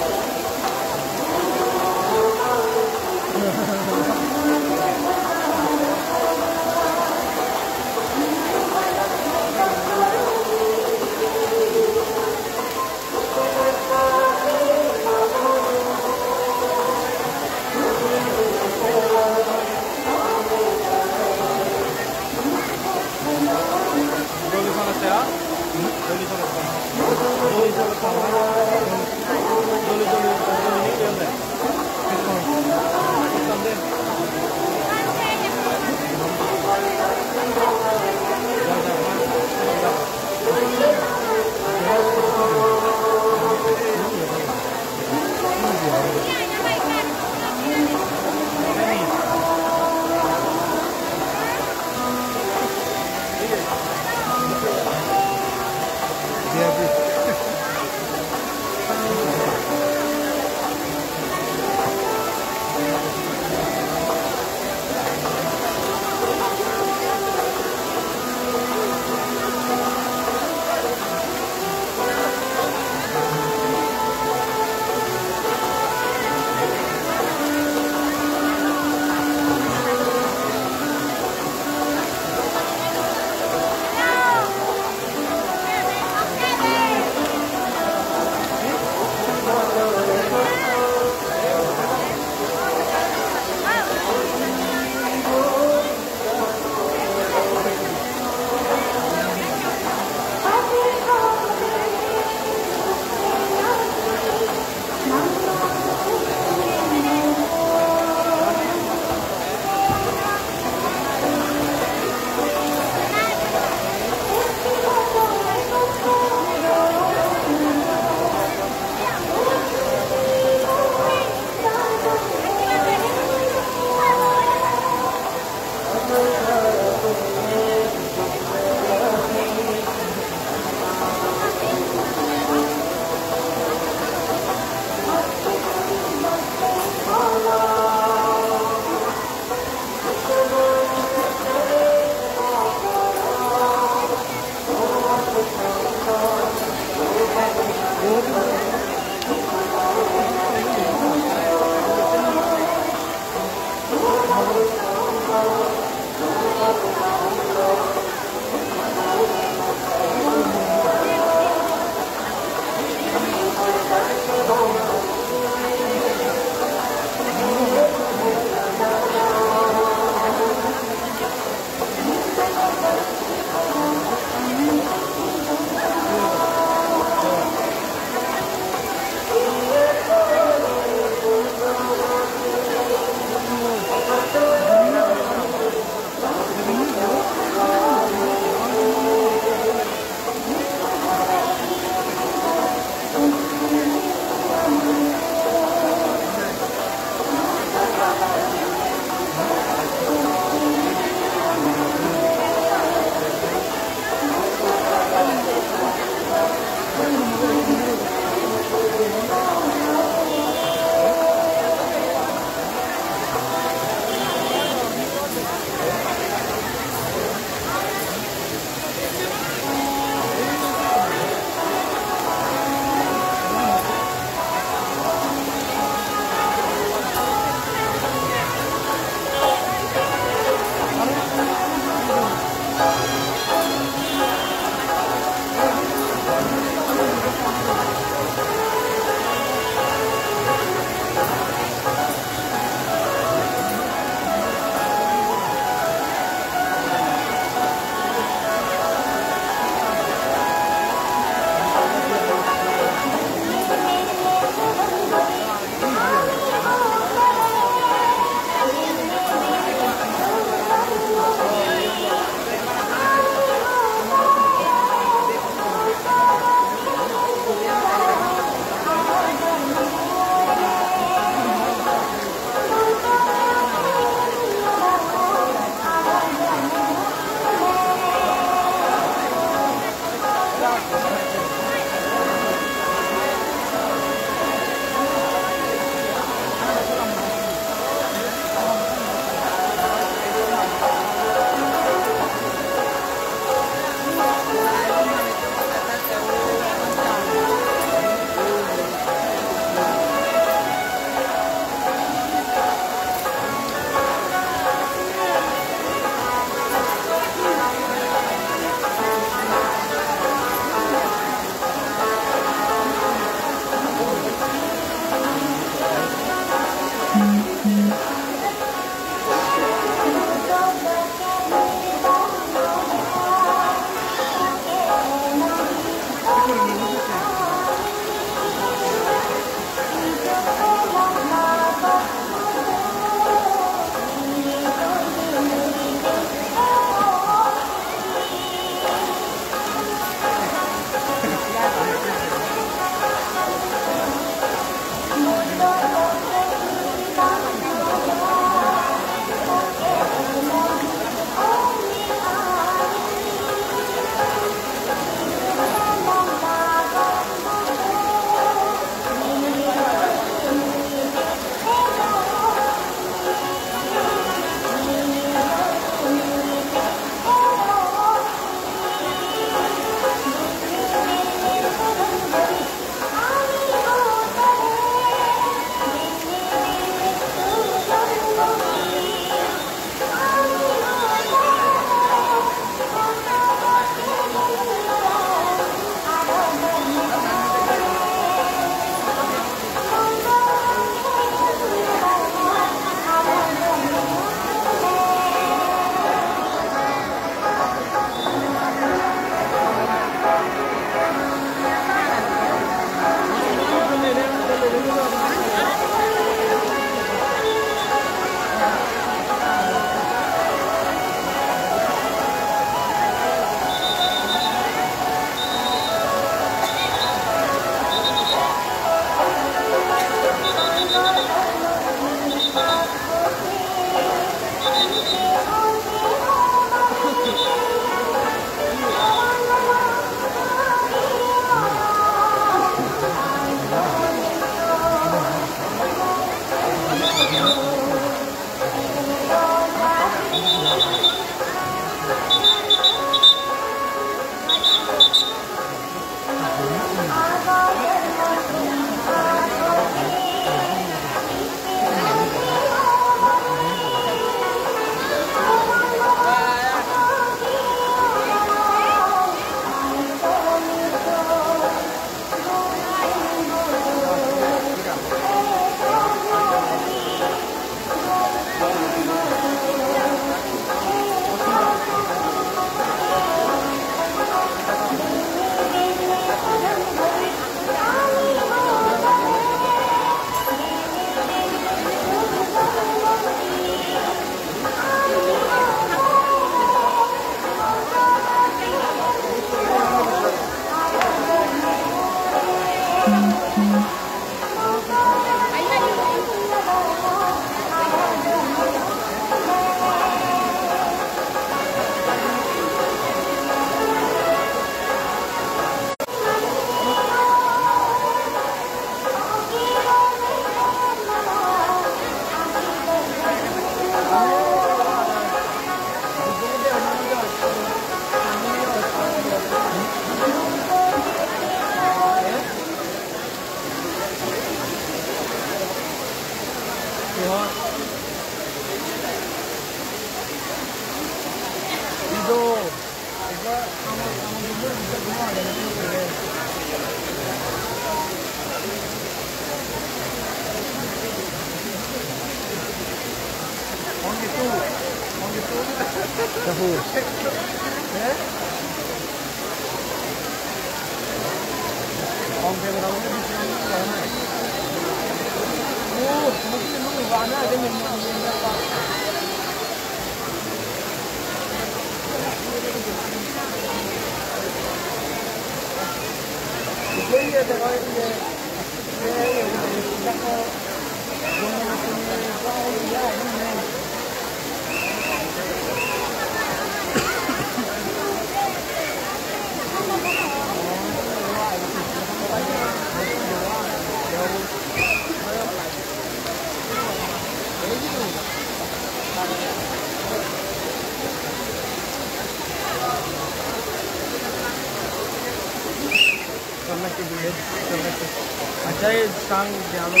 Acha, ye sang de alo.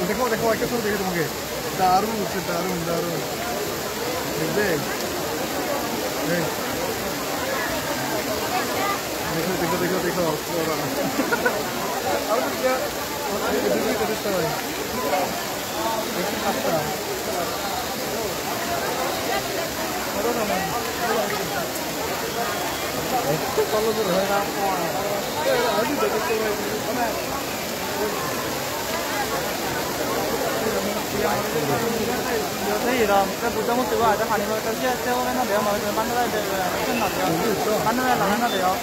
Dekho, dekho, ekta shot dekho tumhare. দারুণ হচ্ছে, দারুণ, দারুণ। দেখবে? এই। দেখো, দেখো, দেখো, দেখো। Ei ram, te Buddha murti bo age, pani bo, te se, se obo na degong, mane bhante dagi de, de, de, na degong. Bhante dagi lagana degong.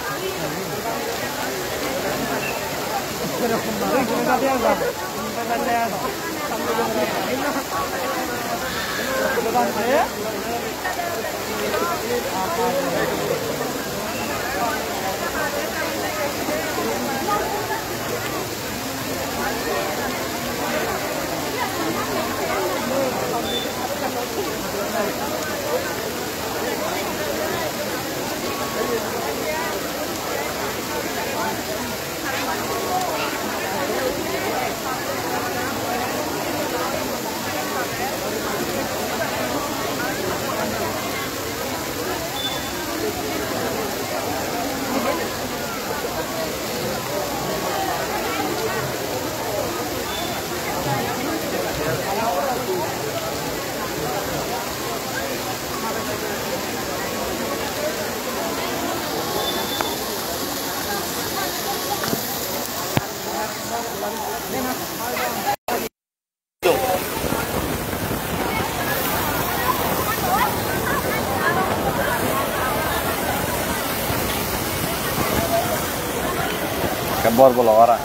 Ekka bor bol ora.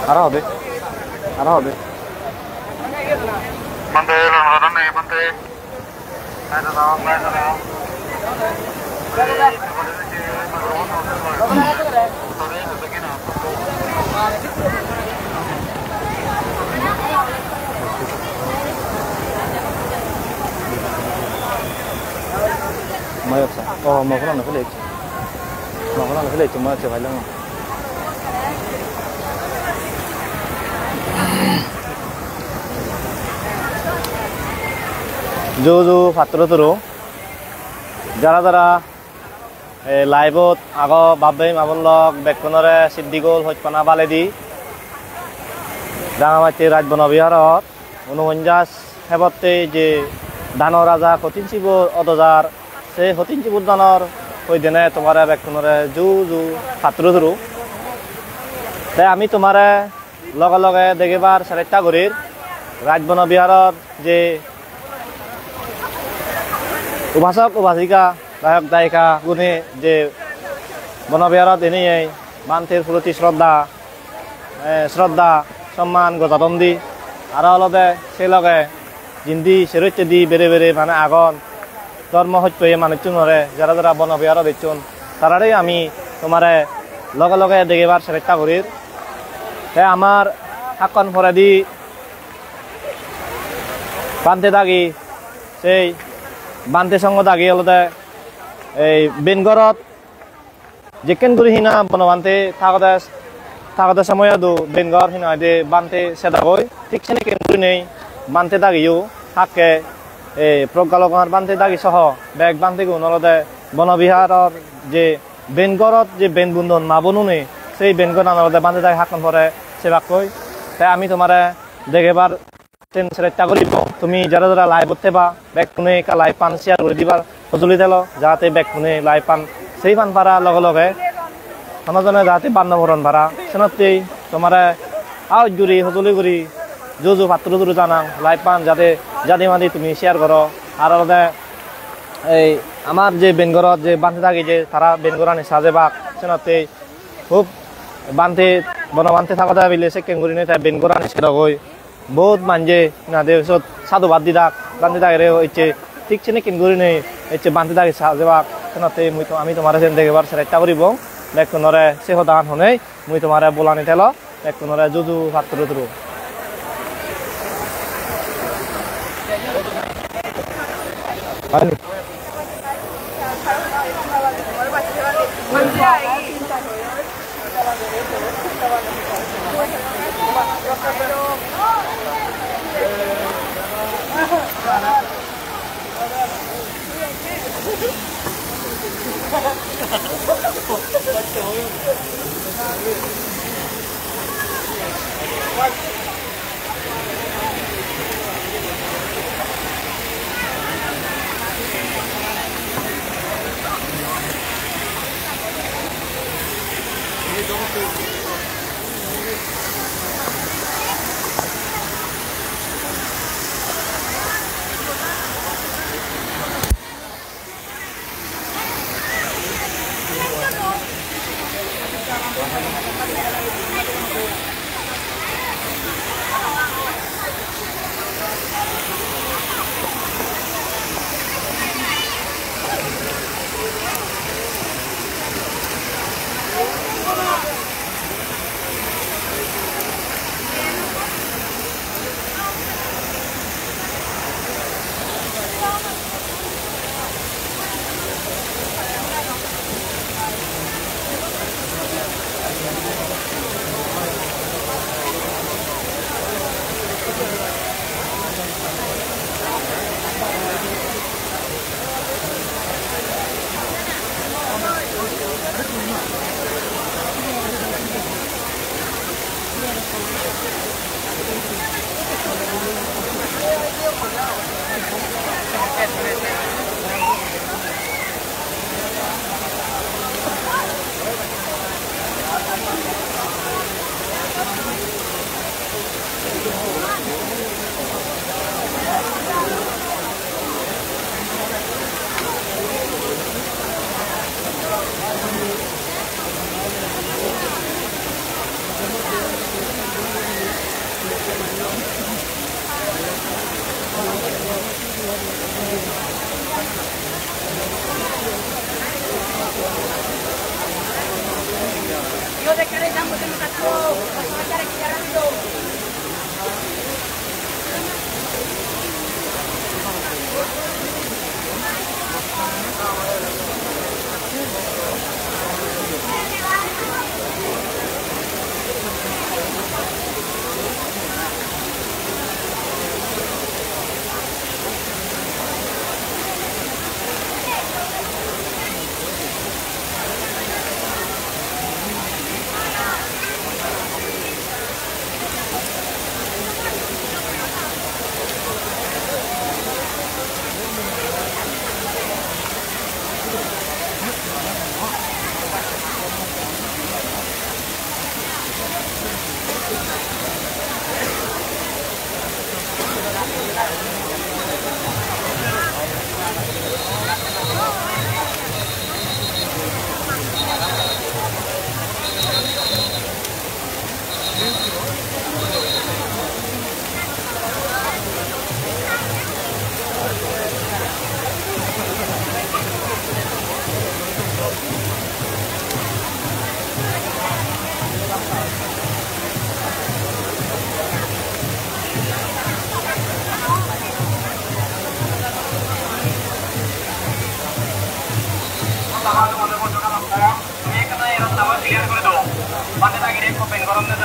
Aro hobe. Aro hobe. Bhante, lon lon nei, Bhante. Mayot sa. Oh, mo phone-ano phone. Mo phone-ano phone, mo phone-ano phone. Ju ju pattoro turu. Jara jara, eh, live-ot ago bap-bei ma-bon lok bekkunore siddigol hojpana baledi. Rangamatti Rajbono Biharot unoponjaj hebotte je dano raja Kothin Cibor odojar, se Kothin Cibor danor hoidene tomare bekkunore ju ju patturu turu. Te ami tomare loge loge degebar seresta gurir Rajbono Biharor je upasok upasika, dayok dayika gune je Bono Biharot enei bhanter proti shraddha, eh, shraddha, somman gojadon di, aro olode se loge jindi sero hittedi bere bere mane agon, dhormo hojpeye manuchchunore, jara jara Bono Biharot ecchon, tarare ami tomare loge loge degebar seresta gurir. Te amar hakkon poredi bhante dagi, sei bhante songho dagi olode ei ben ghorot jekken guri hina Bono Bhante thagode Tagode somoyot o bengor hi nang hoide bhante sedagoi, thik senekken gurinei bhante dagiyo hakke, e, Proggalogor bhante dagi soho bek bhantegun olode Bono Biharor je bengorot je ben bundon ma bonune, sei bengoran olode bhante dagi hakkon pore sebakkoi. Te ami tomare degebar sen sresta guribo. Tumi jara jara live-ot theba, bekkune ekka live-an share guri dibar hojoli telo, jate bekkune live-an sei pan para loge loge hono jone jate ban no poron para. Senottei tomare aoj guri, hojoli guri, juju patturu turu janang, live-an jate jadi madi tumi share goro. Ar olode ei amar je bengorot je bhante dagi je tara bengorani sajebak, senottei hub bhante, Bono bhante thagoda bile sekken gurinei te bengorani sedagoi. Bohut manje hinade sot sadhubad didak, bhante dagire ecche thik senekken gurinei ecche bhante dagi sajebak. Senotte mui to, ami tomare sen degebar sresta guribong. Bekkunore se hodagan honei mui tomare bolani telo, bekkunore juju patturu turu.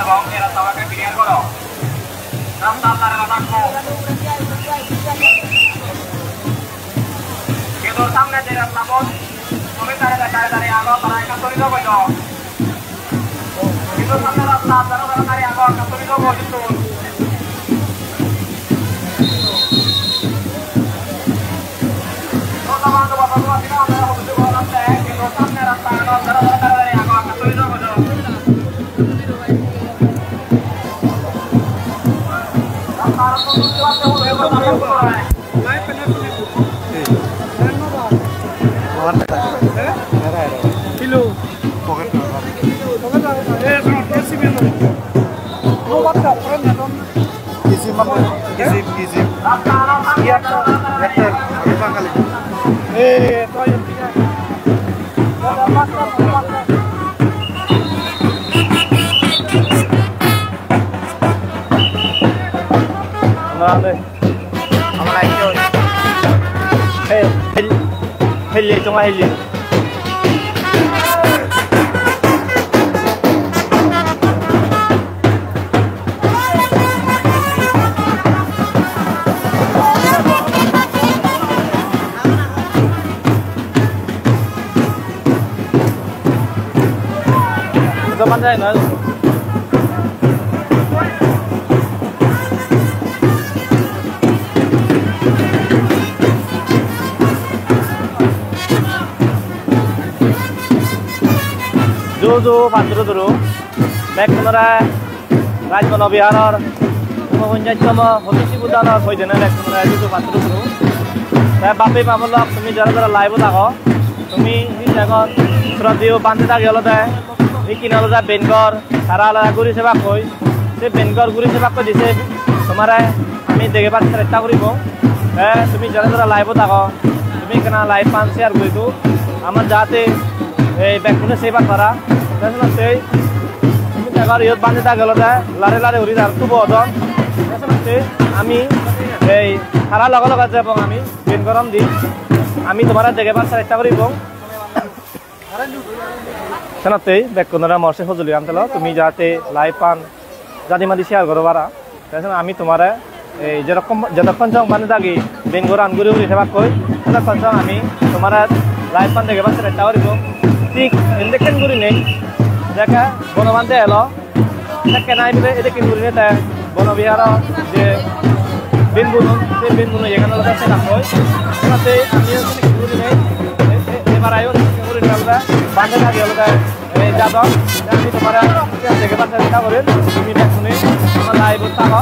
Gate-or samne je rastabot tumi dare dare dare dare ago, tara ekka sori jaw goi do. Gate-or samne rasta, tara tara dare ago, ekka sori jaw goi do. Kilo. Pocket. Pocket. Eh, no, no, no. Easy, man. Easy, easy. Iya, better. Aku bakal. Eh, to yang tiga. Nggak ada. Apa lagi? Hei, hei, hei, cuma hei. Ito man jai na. Ju ju, patturu turu. Bekkunore Rajbono Biharor ugnoponchastom Hotishi Buddhanor hoidene bekkunore ju ju, patturu turu. Te bap-bei ma-bon lok, tumi jara jara live-ot ago, tumi hi degon, sroddheyo bhante dagi olode, ikkine olode Bengor, tara olode guri sebakkoi. Se Bengor guri sebakkoi di se tomare ami degebar chesta guribong. Te tumi jara jara live-ot ago, tumi ekkena live-an share guri do. Amar jate ei bekkune sei pan para. Te senotte tumi degor iyot bhante dagi olode lare lare guri tar tubo odon. Te senotte ami ei tara loge loge jebong ami. Bengor ondi ami tomare degebar chesta guribong. Senottei bekkunore mor se hojoli an telo, tumi jate live-an jadi madi share goro para. Te senotte ami tomare ei jerokkon, jotokkon song bhante dagi Bengor an guri guri thebakkoi, totokkon song ami tomare live-an degebar chesta guribong. Thik endekken gurinei jekke Bono Bhante elo, sekke nai bile edekken gurinei te Bono Biharo je bin bunun, se bin bunun iyegan olode senakkoi. Senotte amiyo senekke gurinei, e-, e-, ebar ayo senekke gurinei olode bhante dagi olode, e, jadon. Te ami tomare degebar chesta gorir, tumi bekkune ama live-ot thago.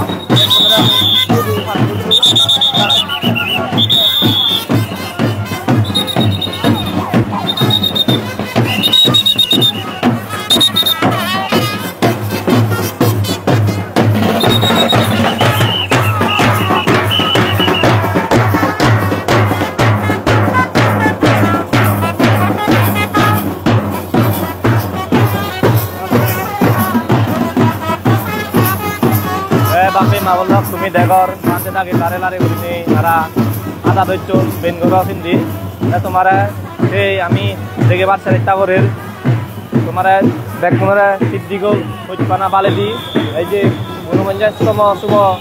Eh, bap-bei ma-bon lok, tumi degor, bhante dagi lare lare gurinei tara ada docchon Bengoro sindi. Te tomare ei ami degebar chesta gorir. Tomare bekkunore siddhi gol hojpana baledi, ei je ugnoponchastom subo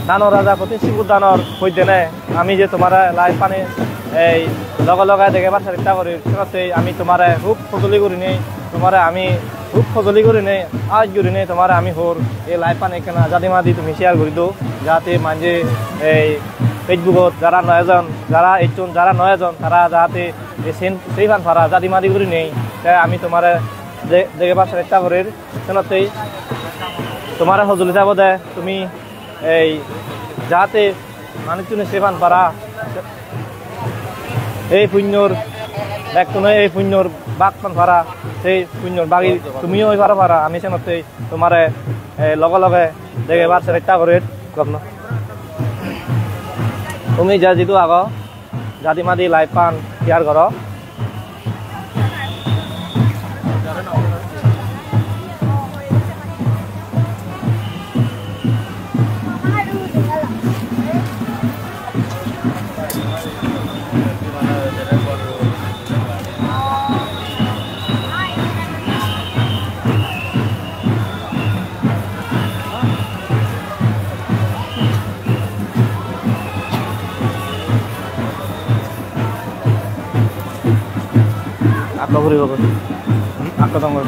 dano raja Hotishi Buddhanor hoidene ami je tomare live-ani ei loge loge degebar chesta gorir, senottei ami tomare hub hojoli gurinei, tomare ami hub hojoli gurinei, aaj gurinei tomare ami hor ei live-ani ekkena jadi madi tumi share guri do, jate manje ei Facebook-ot jara no ejon, jara ecchon, jara no ejon, tara jate ei sen-, sei pan para jadi madi gurinei, te ami tomare de-, degebar chesta gorir. Senottei tomare hojoli thebo de, tumi ei jate manuchchune sei pan para, ei punyor, bekkune ei punyor bhag pan para, sei punyor bhagi tumiyo oi paro para, ami senottei tomare, eh, loge loge degebar chesta gorir. Tumi je jidu ago, jadi madi live-an share goro. Guri guri. Akka dong guri.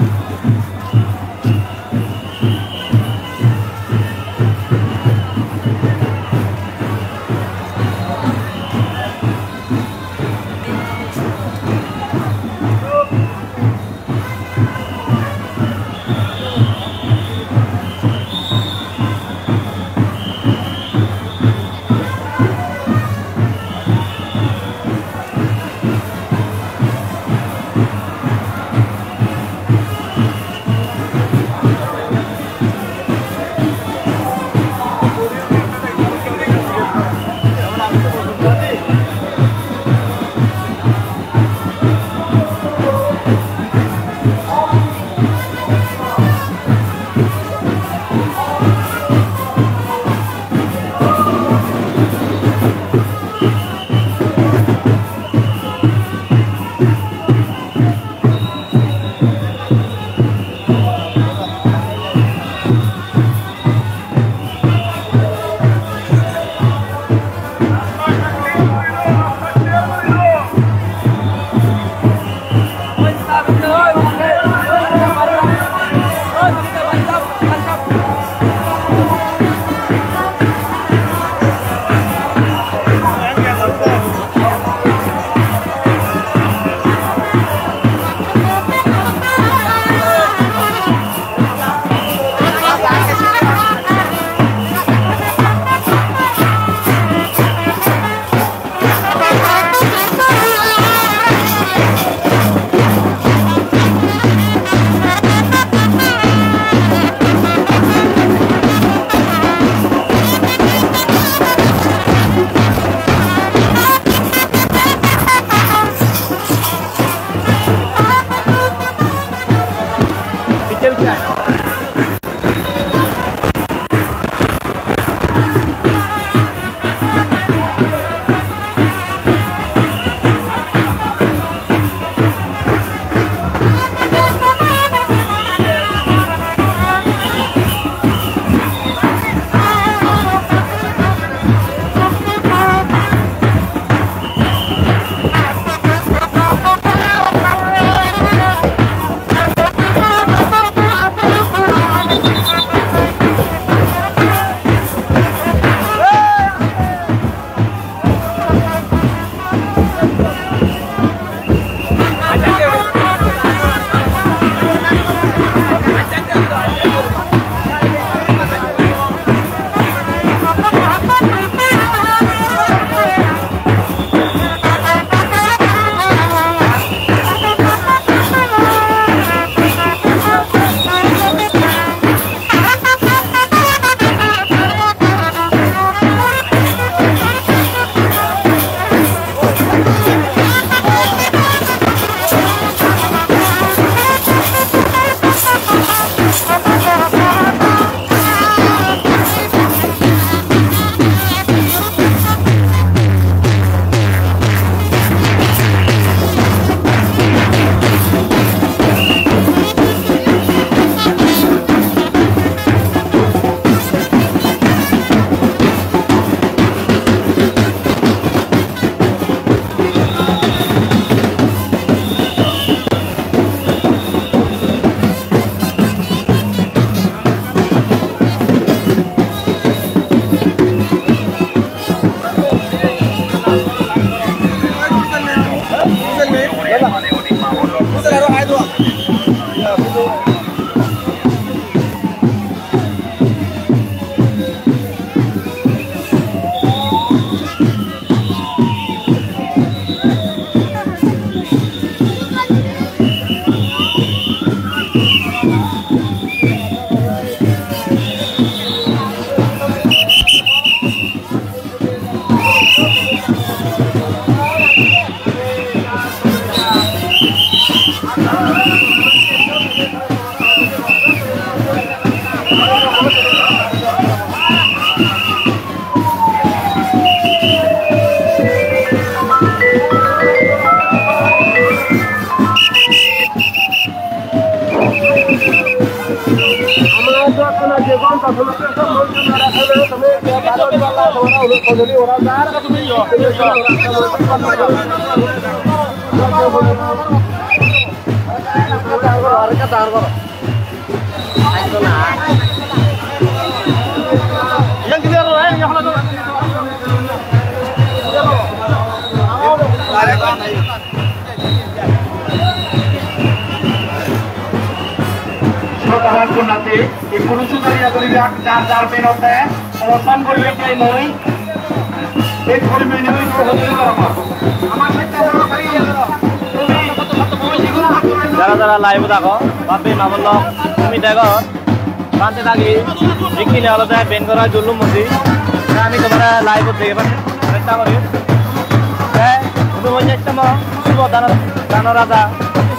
Sodara Gunate, e purusu doriya doriya jar jar benotte, obosan goribe jai noi. Ei goribe noi, goribe noi. Jara jara live-ot ago, bap-bei ma-bon lok, tumi degor, bhante dagi ikkine olode ben gora julum mosi. Te ami tomare live-ot dege bar chesta gori. Te hudu hoi jattamo, subo dano, dano raja,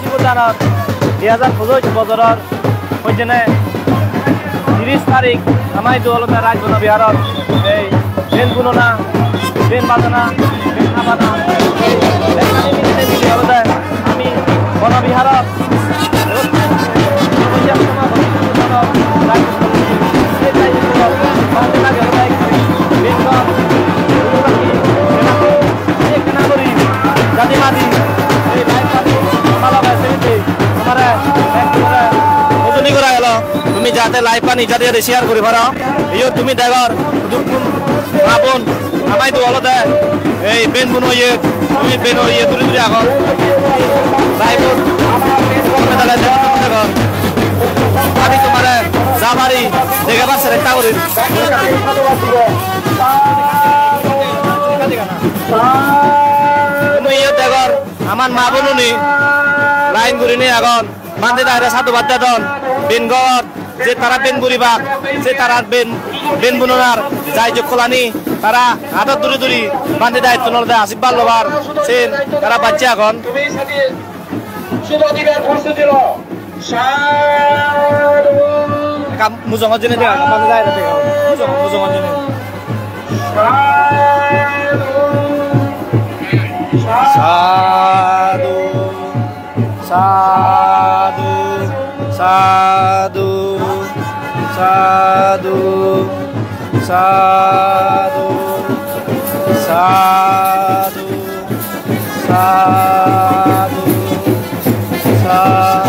subo dano, di hajar pojoj bojoror hoi jene tiris tarik amai idu olode Raj Bono Biharot ei ben bunona, ben bajana, ben habana, ei bekkani milinei mili olode ami Bono Biharot jadi mati ei live party, tomare ek tomare hojoli gora gelo. Tumi jate live ani jate jate share guri paro. Iyot tumi degor, hudukkun ma-bon, amai idu olode ei ben buno iye, tumi beno iye duri duri agon. Live-ot tumi dale degor, degor. Ami tomare jabari degebar chesta gorir. Tumi iyot degor, amar ma-bonune line gurinei agon. Bhante dagire sadhubad dedon, ben ghor, je tara ben guribak, je tara ben, ben bunonar jai jokkolani tara adot duri duri bhante dagittun olode ashirbad lobar, sen tara bacche agon. Ekka mujungot jeinei dega, bhante dagire dega. Mujungot, mujungot jeinei. Sadhu. Sadhu, sadhu, sadhu, sadhu, sadhu, sadhu, sadhu.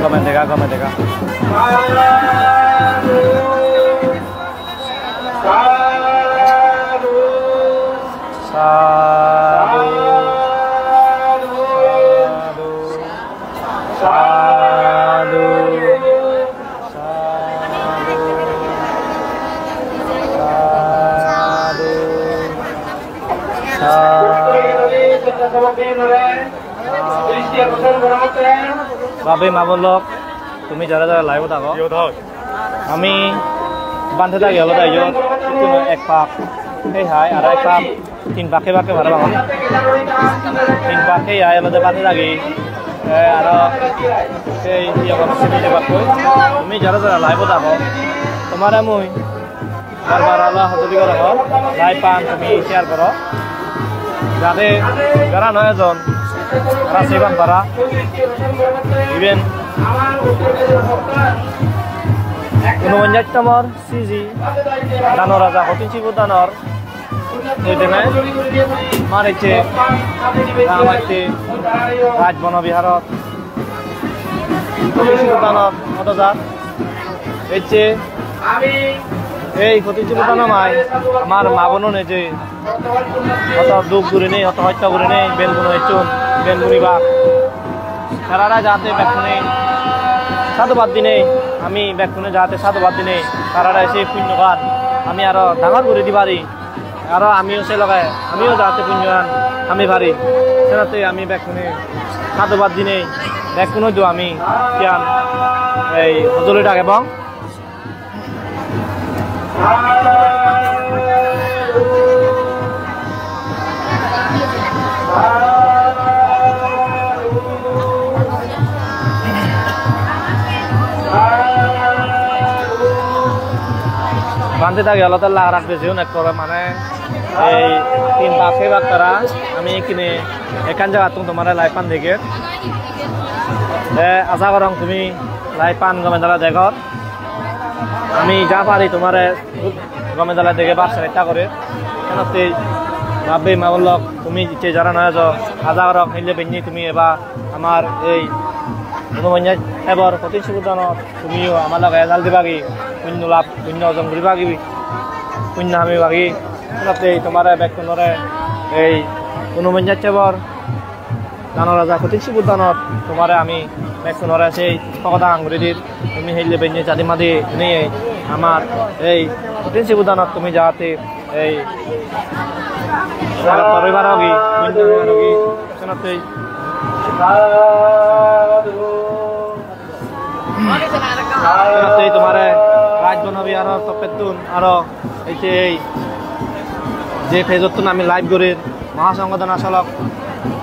Gome dega, gome dega. Sadhu. Sadhu. Sadhu. Sadhu. Sadhu. Babe, ma bon lok, tumi jara jara live-ot ago. Ami bhante dagi olode iyot ikkunu ek pak hei hai, aro ek pak tin pak hei bakke parapang. Tin pak hei hai olode bhante dagi. Te aro sei iye goron, sini jebakkoi. Tumi jara jara live-ot ago, tomare mui bar bar aro hojoli gorongor, live-an tumi share goro. Jate jara no ejon, tara seban para. Iben unoponjattomor siji Dano Raja Kothin Sibor Danor hoidene mar ecche Rangamatte Raj Bono Biharot Kothin Sibor Danot hodo jar. Ecche ei Kothin Sibor Dano mai amar ma bonune je hoto duk gurinei, hoto hosto gurinei, ben buno ecchon, ben bunibak. Tarare jate bekkune sadhubad dinei, ami bekkune jate sadhubad dinei, tarare sei punyogan ami aro dangor guri di pari. Aro amiyo se loge, amiyo jate punyogan ami pari. Senotte ami bekkune sadhubad dinei, bekkunoidu ami siyan ei hojoli dagebong. Bhante dagi olode lak rak bejeyon ekkore, mane ei tin bak sei bak tara. Ami ekkene ekkan jagattun tomare live-an deger. Te aja gorong tumi live-an gome dale degor. Ami ja pari tomare gome dale degebar chesta gorir. Senotte bab-bei ma-bon lok, tumi icche jara no ejo, aja gorong hille benne tumi eba amar ei Unoponyas ebor Kothin Sibor Danot tumiyo ama loge ejal dibagi, punyo lab, punyo orjon guribagi, punyo hamibagi. Senotte tomare bekkunore ei Unoponyas ebor Dano Raja Kothin Sibor Danot tomare ami bekkunore sei pogoda anguri dir. Tumi hille benne jadi madi nei amar ei Kothin Sibor Danot tumi jate ei egottor oi parogi, punyo oi parogi, senottei. Senottei tomare Raj Bono Biharor toppettun aro ei je, ei je page-ottun ami live gorir, Mahasongho Dana Solok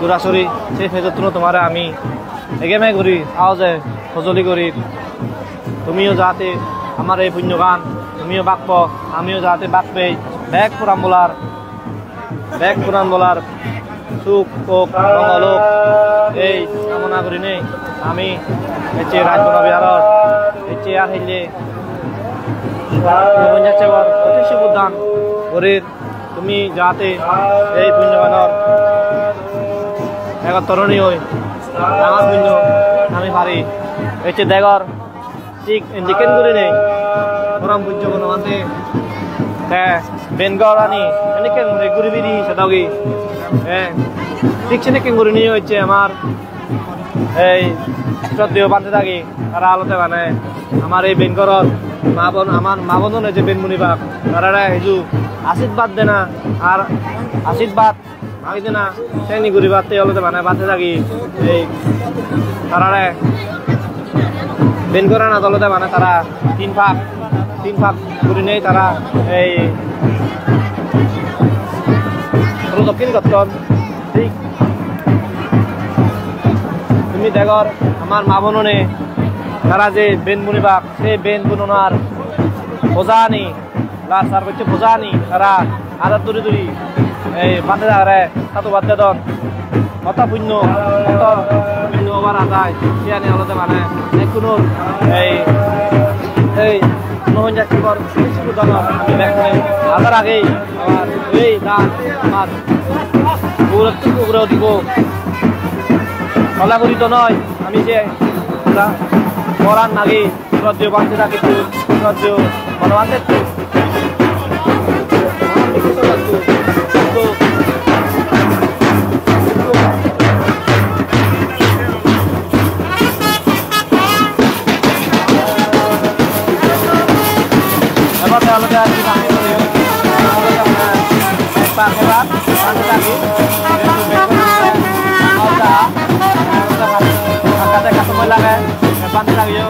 Jurasuri, sei page-ottuno tomare ami egeme guri aoje hojoli gorir. Tumiyo jate amar ei punyogan tumiyo bak po, amiyo jate bak pei, bek poranbolar, bek poranbolar suk ok, mongol ok, ei kamona gurinei ami ecche Raj Bono Biharot ecche ar hille Unoponyas ebor Kothin Sibor Dan gorir. Tumi jate ei punyoganor egottor onei dangor punyo ami pari. Ecche degor, thik endikken gurinei porom pujjo Bonobhante te ben gorani endikken guri guri biri sedogi. Eh, thik senekken gurinei ecche amar ei sroddheyo bhante dagi, tara olode mane amar ei ben goror ma-bon, amar ma-bonune je ben bunibak, tarare hiju ashirbad dena, ar ashirbad magi dena, seni guribatte olode mane bhante dagi ei tarare ben goranot olode mane tara tin pak, tin pak gurinei tara ei prodokkin gotton. Thik tumi degor amar ma-bonune tara je ben bunibak, se ben bunonar bojani Lar sar gocche boja ani tara adot duri duri ei bhante dagore sadhubad dedon. Hoto punno, hoto punno obar adai. Siyani olode mane ekkuno ei, ei, no honja kibor suru dagor. Ami bekkune adar age abar ei dan abar ugure ugure udibo. Hola guri to noi, ami je da moran nagi. Sroddheyo bhante dagi, sroddheyo Bhagabante. Ebong olode ar ki bhante dagi, bhante dagi, bhante dagi, ekka ekka somoy lage, bhante dagiyo.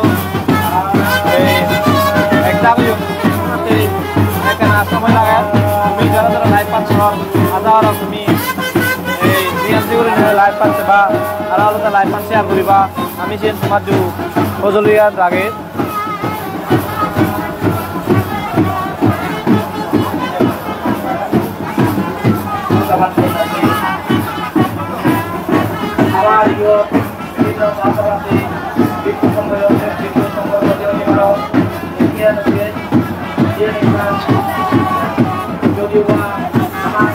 Ei, ekta oyon, ei, ekkena somoy lage, tumi jara jara live pan sor, aja aro tumi, ei, B M C guri live pan seba, aro olode live pan share guriba, ami siyen tomar ju hojoli an rage. Abar iyot bibhinno bhasabhasi bhikkhu songho, bhikkhu songho, bhikkhu songho, bhikkhu songho, jodio ba amar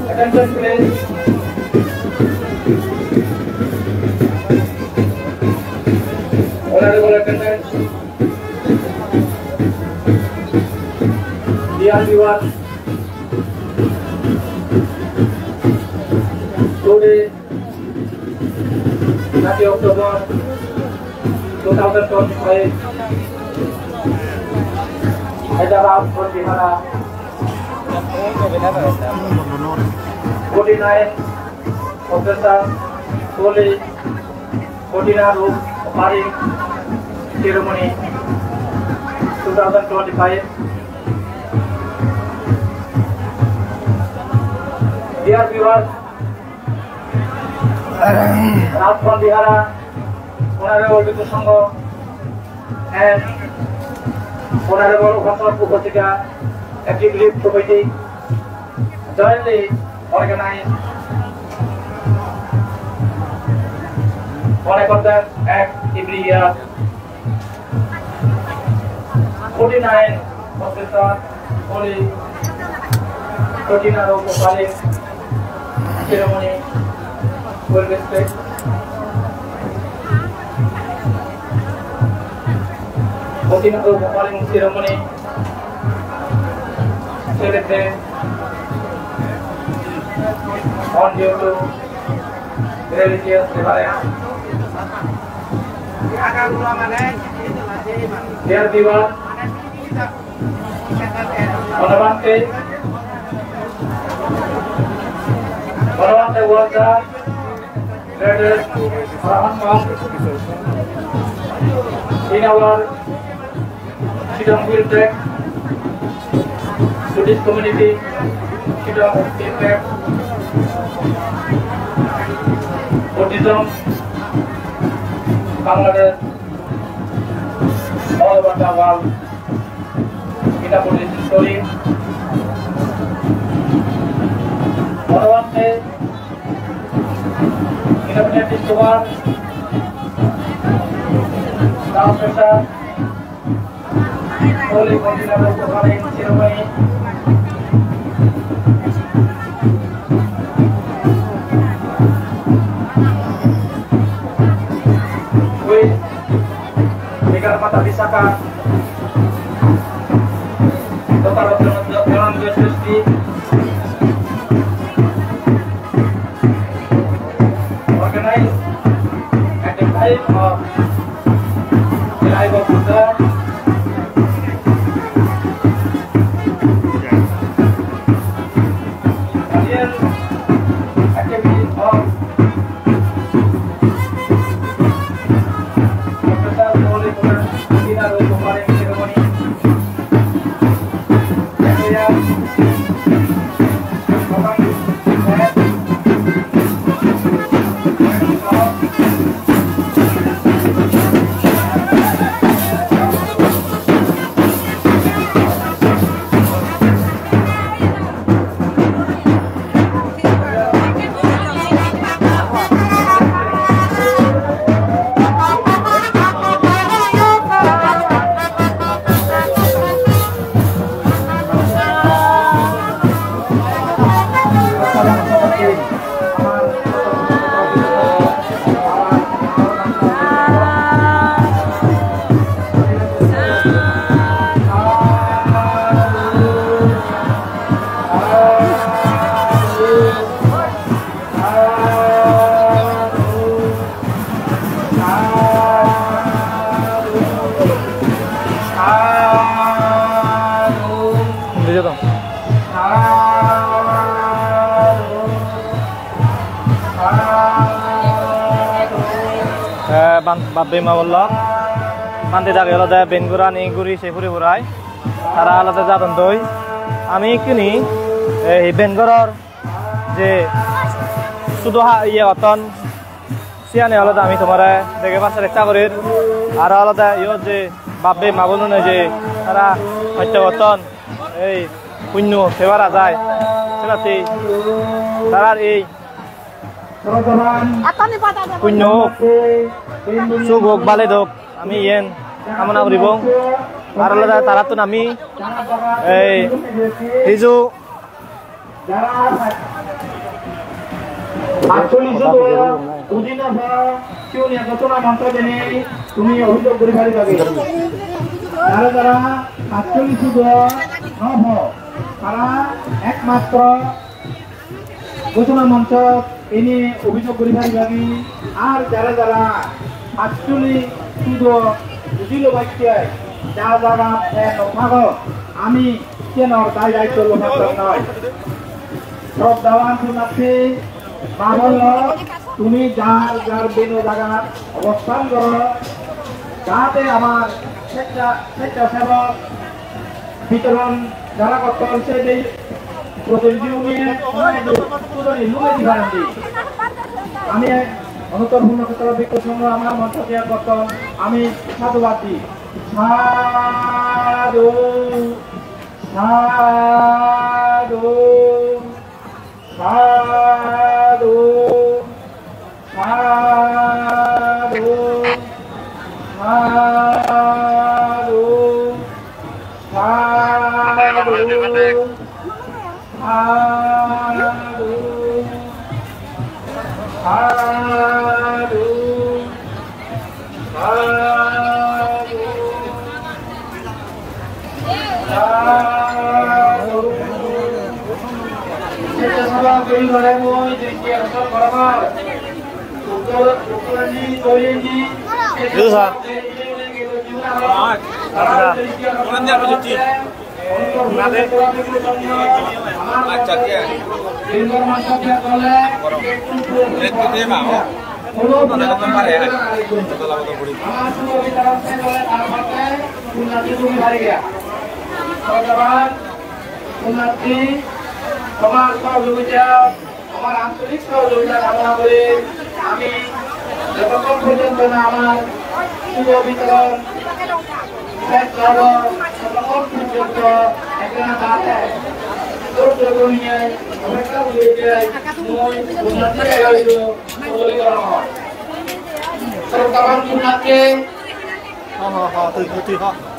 Attention, please. Honorable attendance. Dear viewers, today, thirty October two thousand twenty-five, Hyderabad, Bihara, forty-nine Professor Holy Kothina Rup Offering Ceremony two thousand twenty-five. Dear viewers, Rajbhan Vihara, Honorable Bhikkhu Sangha, and Honorable Upasok Upasika, Executive Committee, jointly organize one hundred act every year. Forty-nine Professor Holy Kothina Rup Offering Ceremony will be stage. Kothina Rup Offering Ceremony celebrate on due to religious difference. Dear viewers, Bhante, Bhante was the greatest Arahat monk in our Shillong Hill Tracts, Buddhist community, Shillong Hill Tracts, Buddhism, Bangladesh, all over the world, in the Buddhist history. Bhagavante, in the Buddhist world, the Professor Holy Kothina Rup Offering Ceremony. With Vikarmata Visakha, Doctor of Dhananjay Sresti, organized at the time of the life of Buddha. Real activity of Bap-bei ma-bon lok, bhante dagi olode ben gorani guri se puri purai. Tara olode jadon doi. Ami ikkini ei ben goror je sudo ha-, iye gotton, siyani olode ami tomare degebar chesta gorir. Aro olode iyot je bap-bei ma-bonune je tara hosto gotton, ei punyo pebar ajai. Senotte tarar ei punyo ok, suk ok, bale dok, ami iyen kamona guribong. Ar olode tarattun ami ei hiju Actually, শুধু দুদিন পর কিউনি ঘোষণা মন্ত্র জেনে তুমি অভিযোগ করে পারি যাবে। যারা যারা actually শুধু নব, তারা একমাত্র ঘোষণা মঞ্চ এনে অভিযোগ করে পারি যাবে। আর যারা যারা actually শুধু বুঝিল বাক্যে যা যারা ফেন থাকো, আমি কেন দায় দায়িত্ব লোক নয়। শ্রদ্ধাবান শুনার্থী মা বোন, তুমি যার যার বিনো জায়গা অবস্থান করো, যাতে আমার স্বেচ্ছা স্বেচ্ছাসেবক বিতরণ যারা করতে হচ্ছে, সেই প্রতিনিধি নিয়ে ওনারা একটু উদ্বোধনী লুমে দিবেন। আমি অনুত্তর পূর্ণক্ষেত্র ভিক্ষু সংঘ আমার মঞ্চ ত্যাগ করতাম, আমি সাধুবাদ দিই। সাধু, সাধু, সাধু, সাধু, সাধু, সাধু, সাধু, সাধু। স্বেচ্ছাসেবক পরিবারের মই যে কি অঞ্চল বরাবর উত্তর উত্তরাঞ্জলি তৈরি। আমার শুভ বিতরণ শেষ হলে তার মধ্যে পুণ্যার্থী তুমি বাড়ি গিয়া। ধন্যবাদ। পুণ্যার্থী, তোমার সহযোগিতা আমার আন্তরিক সহযোগিতা কামনা করে আমি যতক্ষণ পর্যন্ত না আমার শুভ বিতরণ শেষ হব, ততক্ষণ পর্যন্ত এখানে দাঁড়ায় ধৈর্য ধরে নিয়ে অপেক্ষা করে যাই। মই উন্নতি হইল সবলীকরণ হয়। শ্রদ্ধাবান পুণ্যার্থী,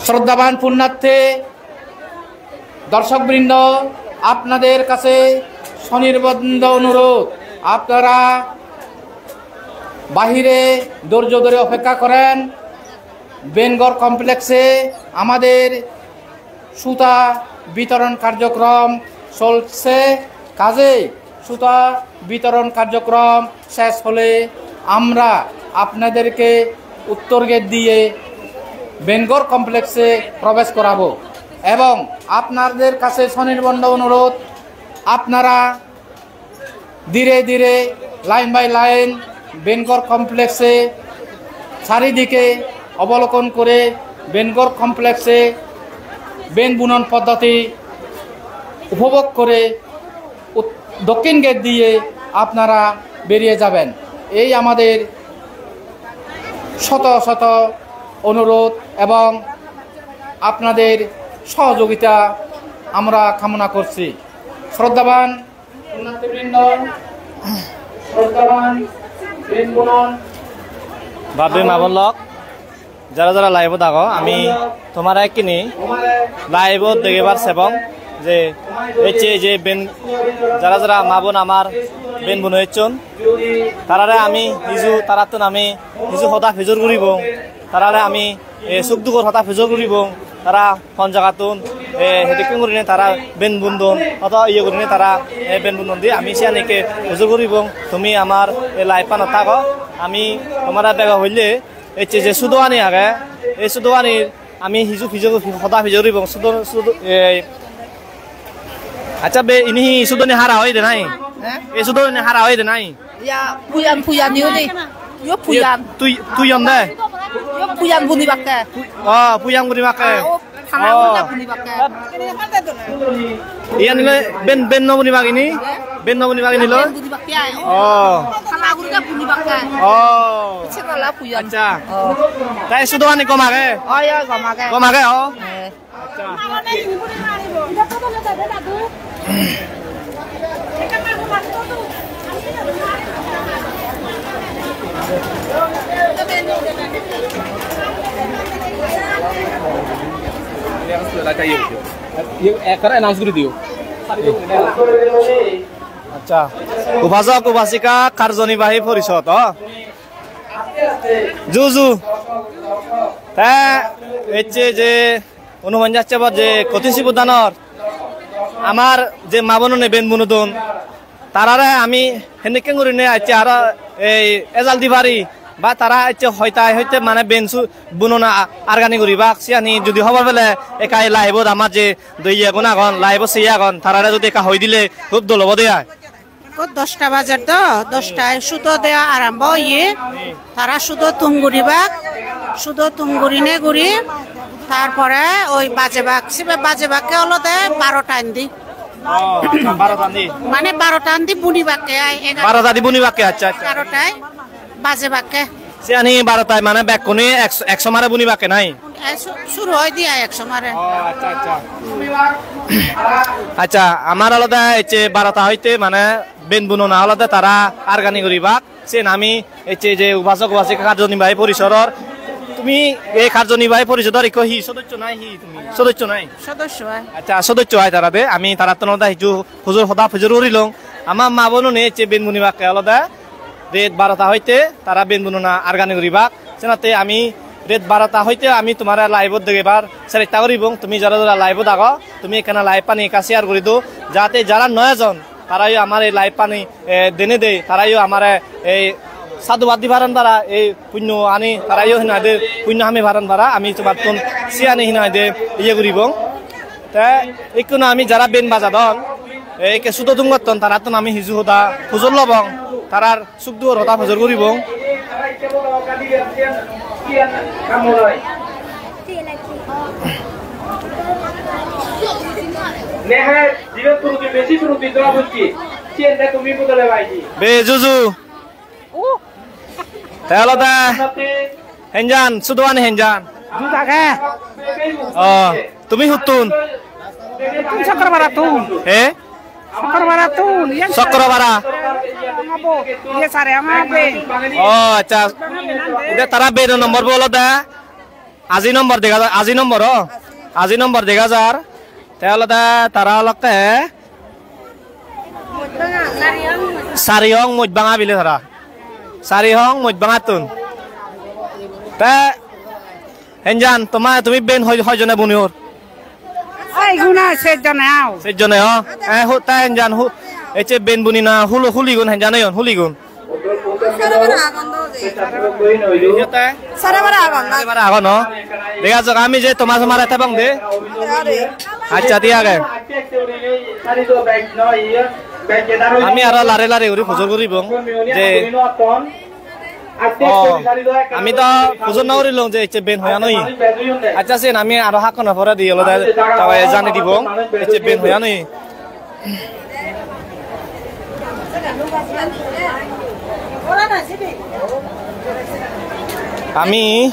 শ্রদ্ধাবান পুণ্যার্থী, দর্শকবৃন্দ, আপনাদের কাছে স্বনির্বন্ধ অনুরোধ, আপনারা বাহিরে ধৈর্য ধরে অপেক্ষা করেন। বেনগর কমপ্লেক্সে আমাদের সুতা বিতরণ কার্যক্রম চলছে, কাজেই সুতা বিতরণ কার্যক্রম শেষ হলে আমরা আপনাদেরকে উত্তর গেট দিয়ে বেনগর কমপ্লেক্সে প্রবেশ করাবো। এবং আপনাদের কাছে স্বনির্বন্ধ অনুরোধ, আপনারা ধীরে ধীরে লাইন বাই লাইন বেনগর কমপ্লেক্সে চারিদিকে অবলোকন করে বেনগর কমপ্লেক্সে বেন বুনন পদ্ধতি উপভোগ করে উত-, দক্ষিণ গেট দিয়ে আপনারা বেরিয়ে যাবেন। এই আমাদের শত শত অনুরোধ এবং আপনাদের সহযোগিতা আমরা কামনা করছি। শ্রদ্ধাবান পুণ্যার্থীবৃন্দ, শ্রদ্ধাবান বেন বুনন, bap-bei ma-bon lok, jara jara live-ot ago, ami tomare ekkini live-ot degebar sebong je ecche je ben, jara jara ma-bon amar ben bun oyechchon, tarare ami hiju, tarattun ami hiju hoda pijor guribong, tarare ami, e, suk dugor hoda pijor guribong, tara hon jagattun, e, hedokken gurinei tara ben bundon, hodo iye gurinei tara, e, ben bundon di ami siyani ekke pijor guribong. Tumi amar, e, live-anot thago, ami tomare bego hoille ecche je sudoani age, ei sudoanir ami hiju pijor, hoda pijor guribong, sudo, sudo, e, accha be, ini hi sudoni hara oide nahi? Eh? Ei sudoni hara oide nahi? Ya, puyan, puyan yuni. Yo puyan. Tui, tuyon de? Yo puyan bunibakke. Oh, puyan bunibakke. Ah, o panga. Oh. Bunibakke. Iyan le ben, ben no bunibak ini? Ben no bunibak ini lo? Ben bunibakke ai. Oh. Panga guri bunibakke. Oh. Senola puyan. Accha. Oh. Tai sudo ani gom age? Oh, ya, gom age. Gom age, oh. Eh. Ekkore announce guri diyo. Accha, upasok upasika karjonibahi porishod, oh. Ju ju. Te ecche je unoponjaj bot je kothin sibor danor amar je ma bonune ben bunodon, tarare ami hennekken gurine ecche aro ei ejal di pari, ba tara ecche hoitai hoite mane ben su-, bunona a-, argani guribak, siyani judi hobor pele ekka ei live-ot amar je doye gun agon, live-ot seye agon, tarare judi ekka hoi dile hub dol obode ai. Ekko dosta bajer do, dostai sudo deya arombo oye. Tara sudo tum guribak, sudo tum gurine guri, tar pore oi bajebak, sibe bajebakke olode barota indi. Oh, accha, barota indi. Mane barota indi bunibakke ai, egarota. Barota indi bunibakke, accha, accha. Egarotai bajebakke. Siyani barotai mane bekkune ek, ek somare bunibakke nai? Eh, su-, suru oi diya ek somare. Oh, accha, accha. Accha, amar olode ecche barota hoite mane ben bunona olode tara argani guribak. Sen ami ecche je upasok upasika karjonibahi porisodor. Tumi ei karjonibahi porisodor ikko hi sodosyo nai hi tumi? Sodosyo nai? Sodosyo ai. Accha, sodosyo ai tara de. Ami tarattun olode hissu pujor hoda pujor gurilong. Ama ma bonune ecche ben bunibakke olode ret barota hoite tara ben bunona argani guribak. Senotte ami ret barota hoite ami tomare live-ot degebar seresta guribong. Tumi jara jara live-ot ago, tumi ekkana live-ani ekka share guri do, jate jara no ejon tarayo amar ei live-ani, eh, dene de, tarayo amare ei sadhubad di paron para, ei punyo ani tarayo hinade punyo hami paron para, ami tomattun siyani hinade iye guribong. Te ikkunu ami jara ben bajadon, ei ekke sudo dungotton, tarattun ami hiju hoda pujor lobong, tarar suk duor hoda pujor guribong. Nehai, jibe turuti besi turuti doa bujji, siyen de tumi budole baiji. Be juju. Te olode henjan, sudoani henjan. Dut age. Oh, tumi huttun? Tun Chakrabarattun. Eh? Chakrabarattun, iyan Chakrabara. Iye sare ama be. Oh, accha. Inde tara bed number bo olode aji number dega jar, aji number, oh. Aji number dega jar. Te olode tara olokke Sarihong Mojbanga bile tara. Sarihong Mojbangattun. Te henjan toma tumi ben hoi, hoi jone buniyor? Ai guna sejjone ao. Sejjone o. Eh, hu, ta henjan hu, ecche ben bunina hulo huligun henjan oyon, huligun. Sare bara agon na. Sare bara agon, no? Dega jok, ami je toma somare tebong de. Are. Accha, thik age. Ami aro lare lare guri pujor guribong. Je Oh, ami do pujor no gurilong je ecche ben hoyan oye. Accha, sen ami aro hakkon poredi olode tare jani dibong ecche ben hoyan oye. Ami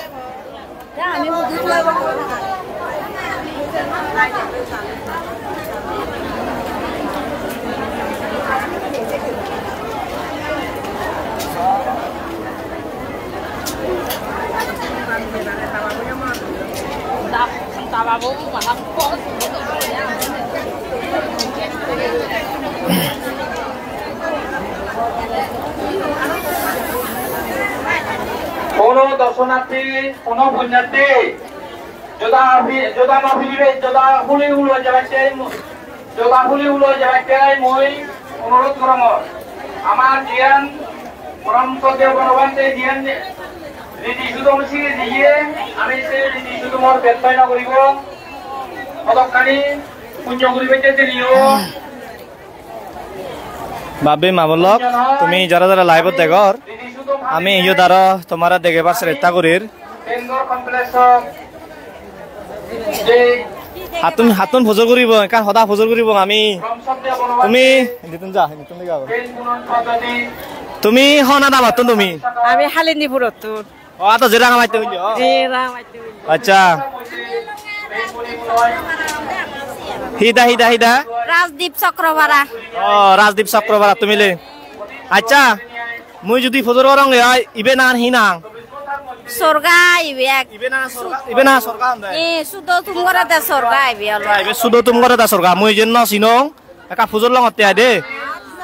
Kono dorshonarthi, kono punnyarthi, joda phi-, joda no philibe, joda huli hulo jebatte, joda huli hulo jebatte mui onurodh gorongor. Amar jiyan porom sroddheyo Bonobhante jiyan riti sudom sigi diye, ami se riti sudomor bettoy no guribo. Hodokkani punyo guribatte diriyo. Bap-bei ma-bon lok, tumi jara jara live-ot degor, Ami iyot aro tomare degebar sesta gorir. Hattun, hattun pujor guribong, ekkan hoda pujor guribong ami. Tumi, indittun ja, indittun diga. Tumi hon adamottun tumi? Ami Halindipurottun. O, ato je Rangamatte hoile, o. Je Rangamatte hoile. Accha. Hida, hida, hida? Rajdeep Chakrabara. O, Rajdeep Chakrabara, tumi le. Accha. Mui judi pujor goronge oi, ibe nangan hi nang? Sorga ibe ek. Ibe nangan sorga, ibe nangan sorga honde? Eh, sudo tum gorede sorga ibe olo. Ibe sudo tum gorede sorga. Mui ijen no sinong. Ekka pujor longotte ai de.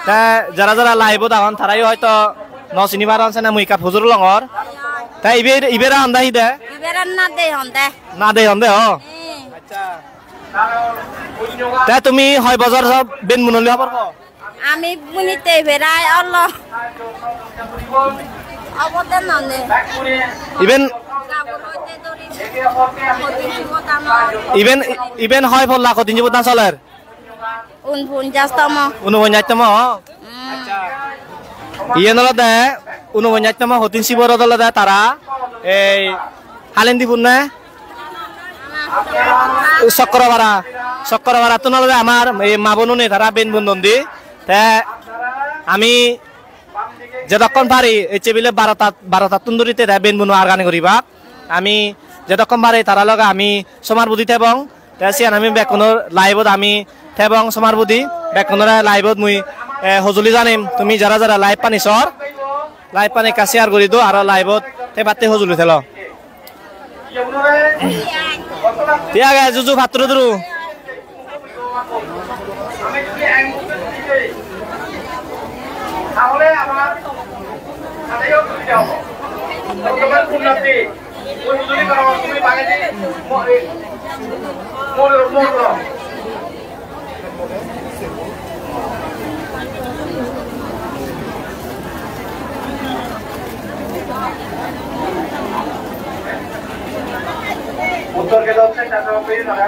Te jara jara live-ot agon, tarayo hoito no sini paron, sene mui ekka pujor longor. Te ibe, ibere honde hi de? Ibere nade honde. Nade honde, o. Hmm. Accha. Te tumi hoi bojor sob ben bunoli hobor po? Ami bunite berai olo. Obote nonde. Iben, Gabur hoite dori. Hotin sibot ama. Iben, iben hoi polla hotin sibot dan soler? Unponjaj tomo. Unponjaj tomo? Hmm. Iyen olode unponjaj tomo hotin siborot olode tara ei Halindipur ne? Chokropada. Chokropadattun olode amar ei ma bonune tara ben bundon di. Te ami jedokkon pari, ecche bile barotat, barotattun dhuri te, te ben buno argani guribak. Ami jedokkon pari tara loge ami somar budi thebong. Te siyan ami bekkunor live-ot ami thebong somar budi. Bekkunore live-ot mui, eh, hojoli janem. Tumi jara jara live pani sor, live pani ekka share guri do, aro live-ot thebatte hojoli thelo. Thik age, juju patturu turu. উত্তর গেল হচ্ছে চাচা পেয়ে ধরা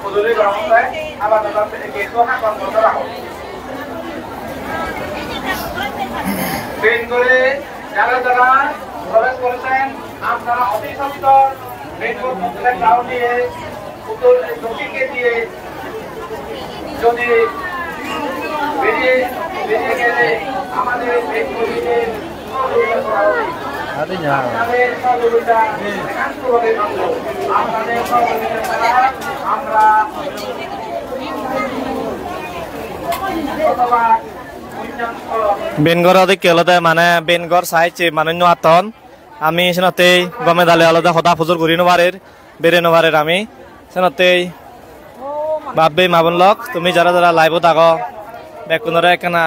হুজুরি গ্রহণ করে আবার দাদা থেকে একটু হাত বন্ধ রাখো। বেন করে যারা যারা প্রবেশ করেছেন, আপনারা অতি সত্বর বেন করে গ্রাউন্ড দিয়ে উত্তর দক্ষিণ গেট দিয়ে যদি বেরিয়ে, বেরিয়ে গেলে আমাদের এই কমিটির সহযোগিতা করা উচিত। Ada nya. আপনাদের সহযোগিতা একান্তভাবে কাম্য। আপনাদের সহযোগিতা ছাড়া আমরা শতভাগ মূল্যায়ন করা Ben ghor odekke olode mane ben ghor saiche manuj no atton. Ami senottei gome dale olode hoda pujor guri no parir, bere no parir ami. Senottei bab bei ma bon lok, tumi jara jara live-ot ago, bekkunore ekkana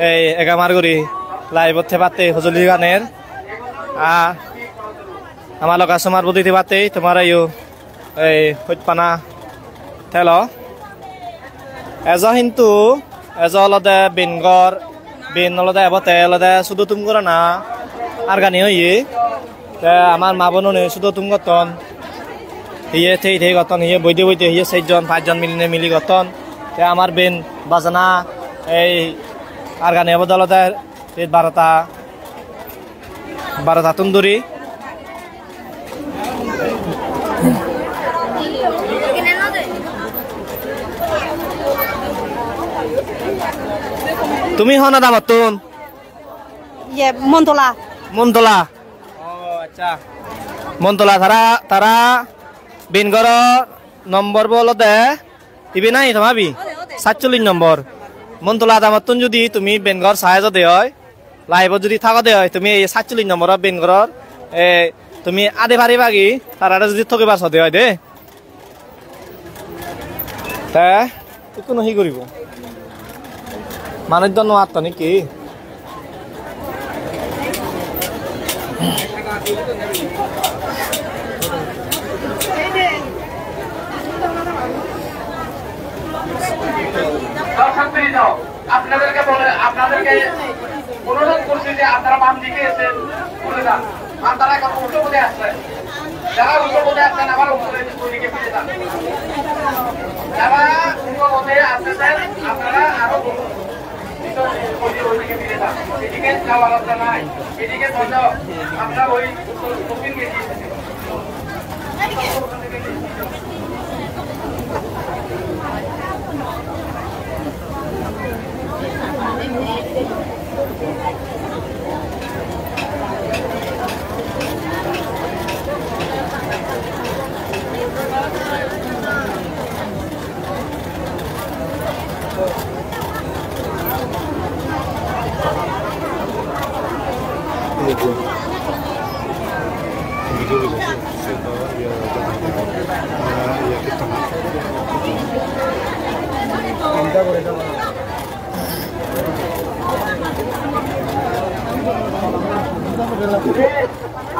ei egamar guri live-ot thebatte hojoli ganer. A, ama loge somar budi thebatte tomare yo ei hojpana thelo. Ejo hintu, ejo olode ben ghor, ben olode ebo te olode sudo tum gorana argani oye. Te amar ma bonune sudo tum gotton. Hiye thei thei gotton, hiye boide boide, hiye sejjon, pajjon miline mili gotton. Te amar ben bajana ei argani obode olode ei barota, barotattun duri. Tumi hon adamottun? Ye, Montola. Montola. O, accha. Montola tara, tara ben ghoro nombor bo olode ibe nahi toma bi? Satchollish nombor. Montola adamottun judi tumi ben ghor sai ejode oi, live-ot judi thagode oi, tumi ei satchollish nombor-o ben ghoror, e, tumi adi paribagi, tarare judi thogibar sode oi de. Te, ikkunu hi guribo? Manuj do no atto niki? আপনাদেরকে বলে, আপনাদেরকে অনুরোধ করছি যে আপনারা বাম দিকে এসে ঘুরে যান। আপনারা এখন উল্টো পথে আসছেন। যারা উল্টো পথে আসছেন, আবার উল্টো দিকে ফিরে যান। যারা উল্টো পথে আসতেছেন, আপনারা আরো ঘুরুন। ভিতরে ওই দিকে ফিরে যান। এদিকে যাওয়ার রাস্তা নাই। এদিকে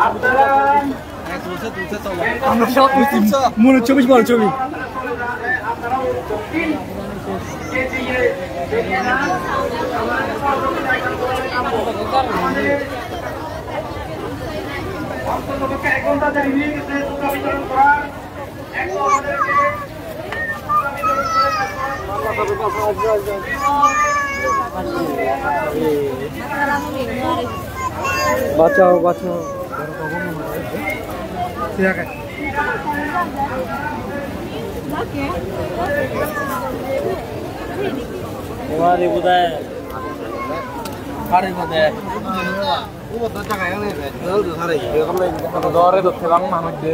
আপনারা আমরা সব মিছিল, মনে হচ্ছে বেশ বড় ছবি। অন্তত পক্ষে এক ঘন্টা দেরি হয়ে গেছে, জুতা বিতরণ করার। এখন আমাদেরকে বাঁচাও, বাঁচাও। তোমার এই বোধহয়, আরে বোধহয়। Dore dotte bang manuj de.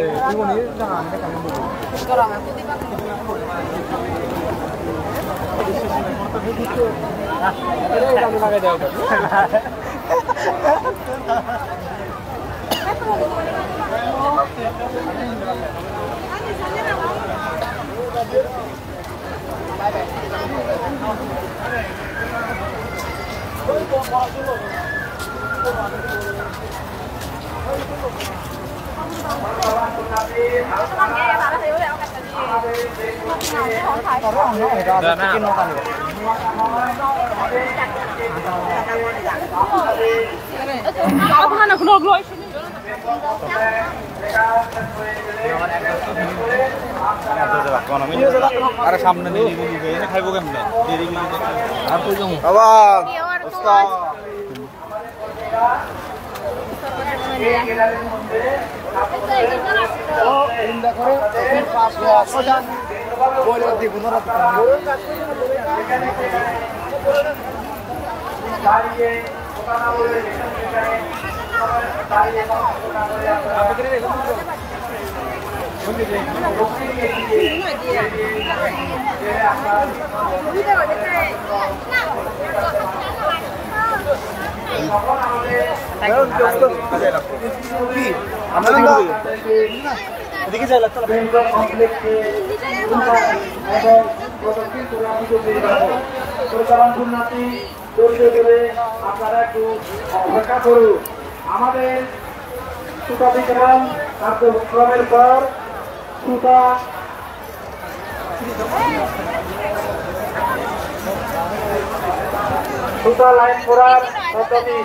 আরে সামনে নেই, এনে খাইবো কেমনে? দেরি করে। বাবা, উস্তাদ। ধৈর্য ধরে আপনারা একটু অপেক্ষা করুন। আমাদের সুতা বিতরণ কার্যক্রমের পর সুতা, সুতা লাইন করার পদ্ধতি,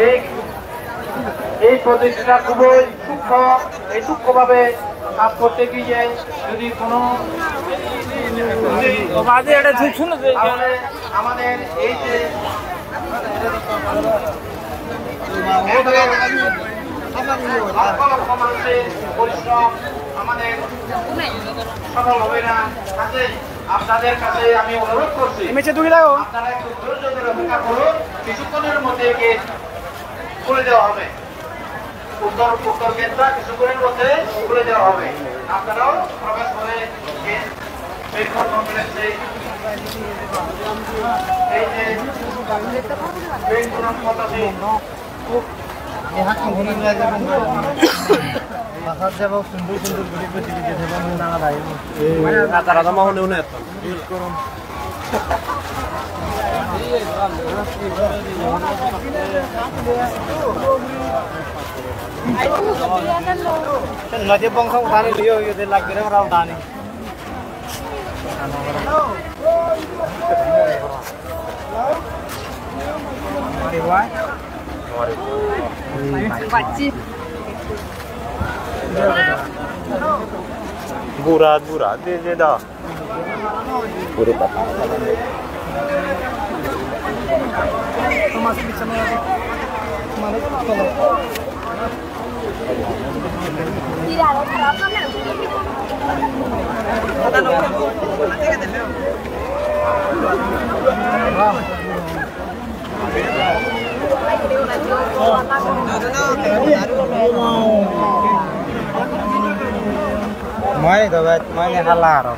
এই, এই পদ্ধতিটা খুবই সূক্ষ্ম। এই সূক্ষ্মভাবে কাজ করতে গিয়ে যদি কোনো, ও বাদে এটা ঠিক শুনো যে তাহলে আমাদের এই যে লক্ষ লক্ষ মানুষের পরিশ্রম আমাদের সফল হবে না। কাজেই আপনাদের কাছে আমি অনুরোধ করছি, আপনারা একটু ধৈর্য ধরে অপেক্ষা করুন, কিছুক্ষণের মধ্যে গেট খুলে দেওয়া হবে। উত্তর, উত্তর গেটটা কিছুক্ষণের মধ্যে খুলে দেওয়া হবে। আপনারাও প্রবেশ করে গেট, বেঙ্গল কমপ্লেক্সে এই যে বেঙ্গল পতাকা Naje bongso utani liyo, yo de lagbe re ora utani. Burat, burat, de, de, da. Puro pata. Moi do bet, moi ne hala aro.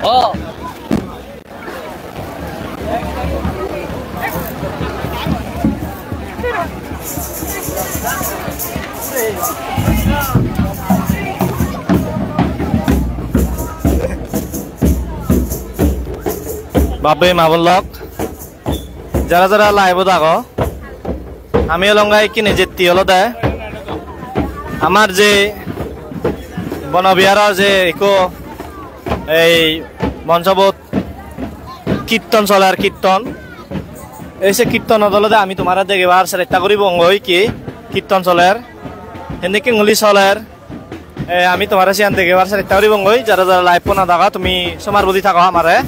Oh. Bap-bei ma-bon lok, jara jara live-ot ago, ami olonge ikkine jetti olode amar je Bono Biharor je ikko ei monchobot kirton soler, kirton. Ei se kirtonot olode ami tomare degebar sesta guribongoi, ki kirton soler, hendekke guri soler. E, ami tomare siyan degebar sesta guribongoi. Jara jara live-ot na daga, tumi somar budi thago amare.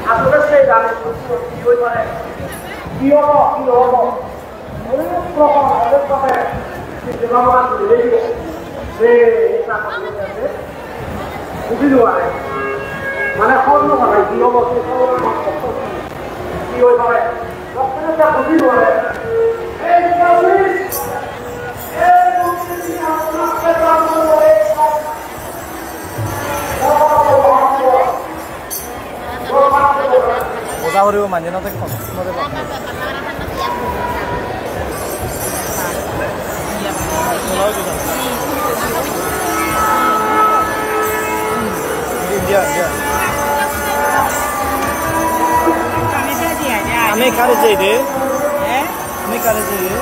Asole se jane ki oi pare, ki obo, ki no obo, onek rokom, onek rokom chinte bhabona guri dibo. Je ekta hobi no pare. Mane hobor no pare, ki obo, ki obo, ki oi pare. Doktor ekta hobi no pare. Ei, ei, ei, Kare jeye de? Eh? Ami kare jeye de?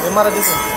Ei mare disun.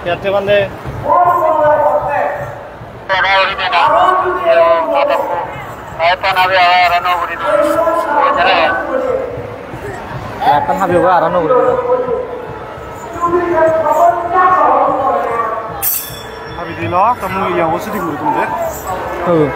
Jatte bande. Ekkan habi obo aro no guri. Habi dilo, kamu iya obo sidi guri tum de. Oh.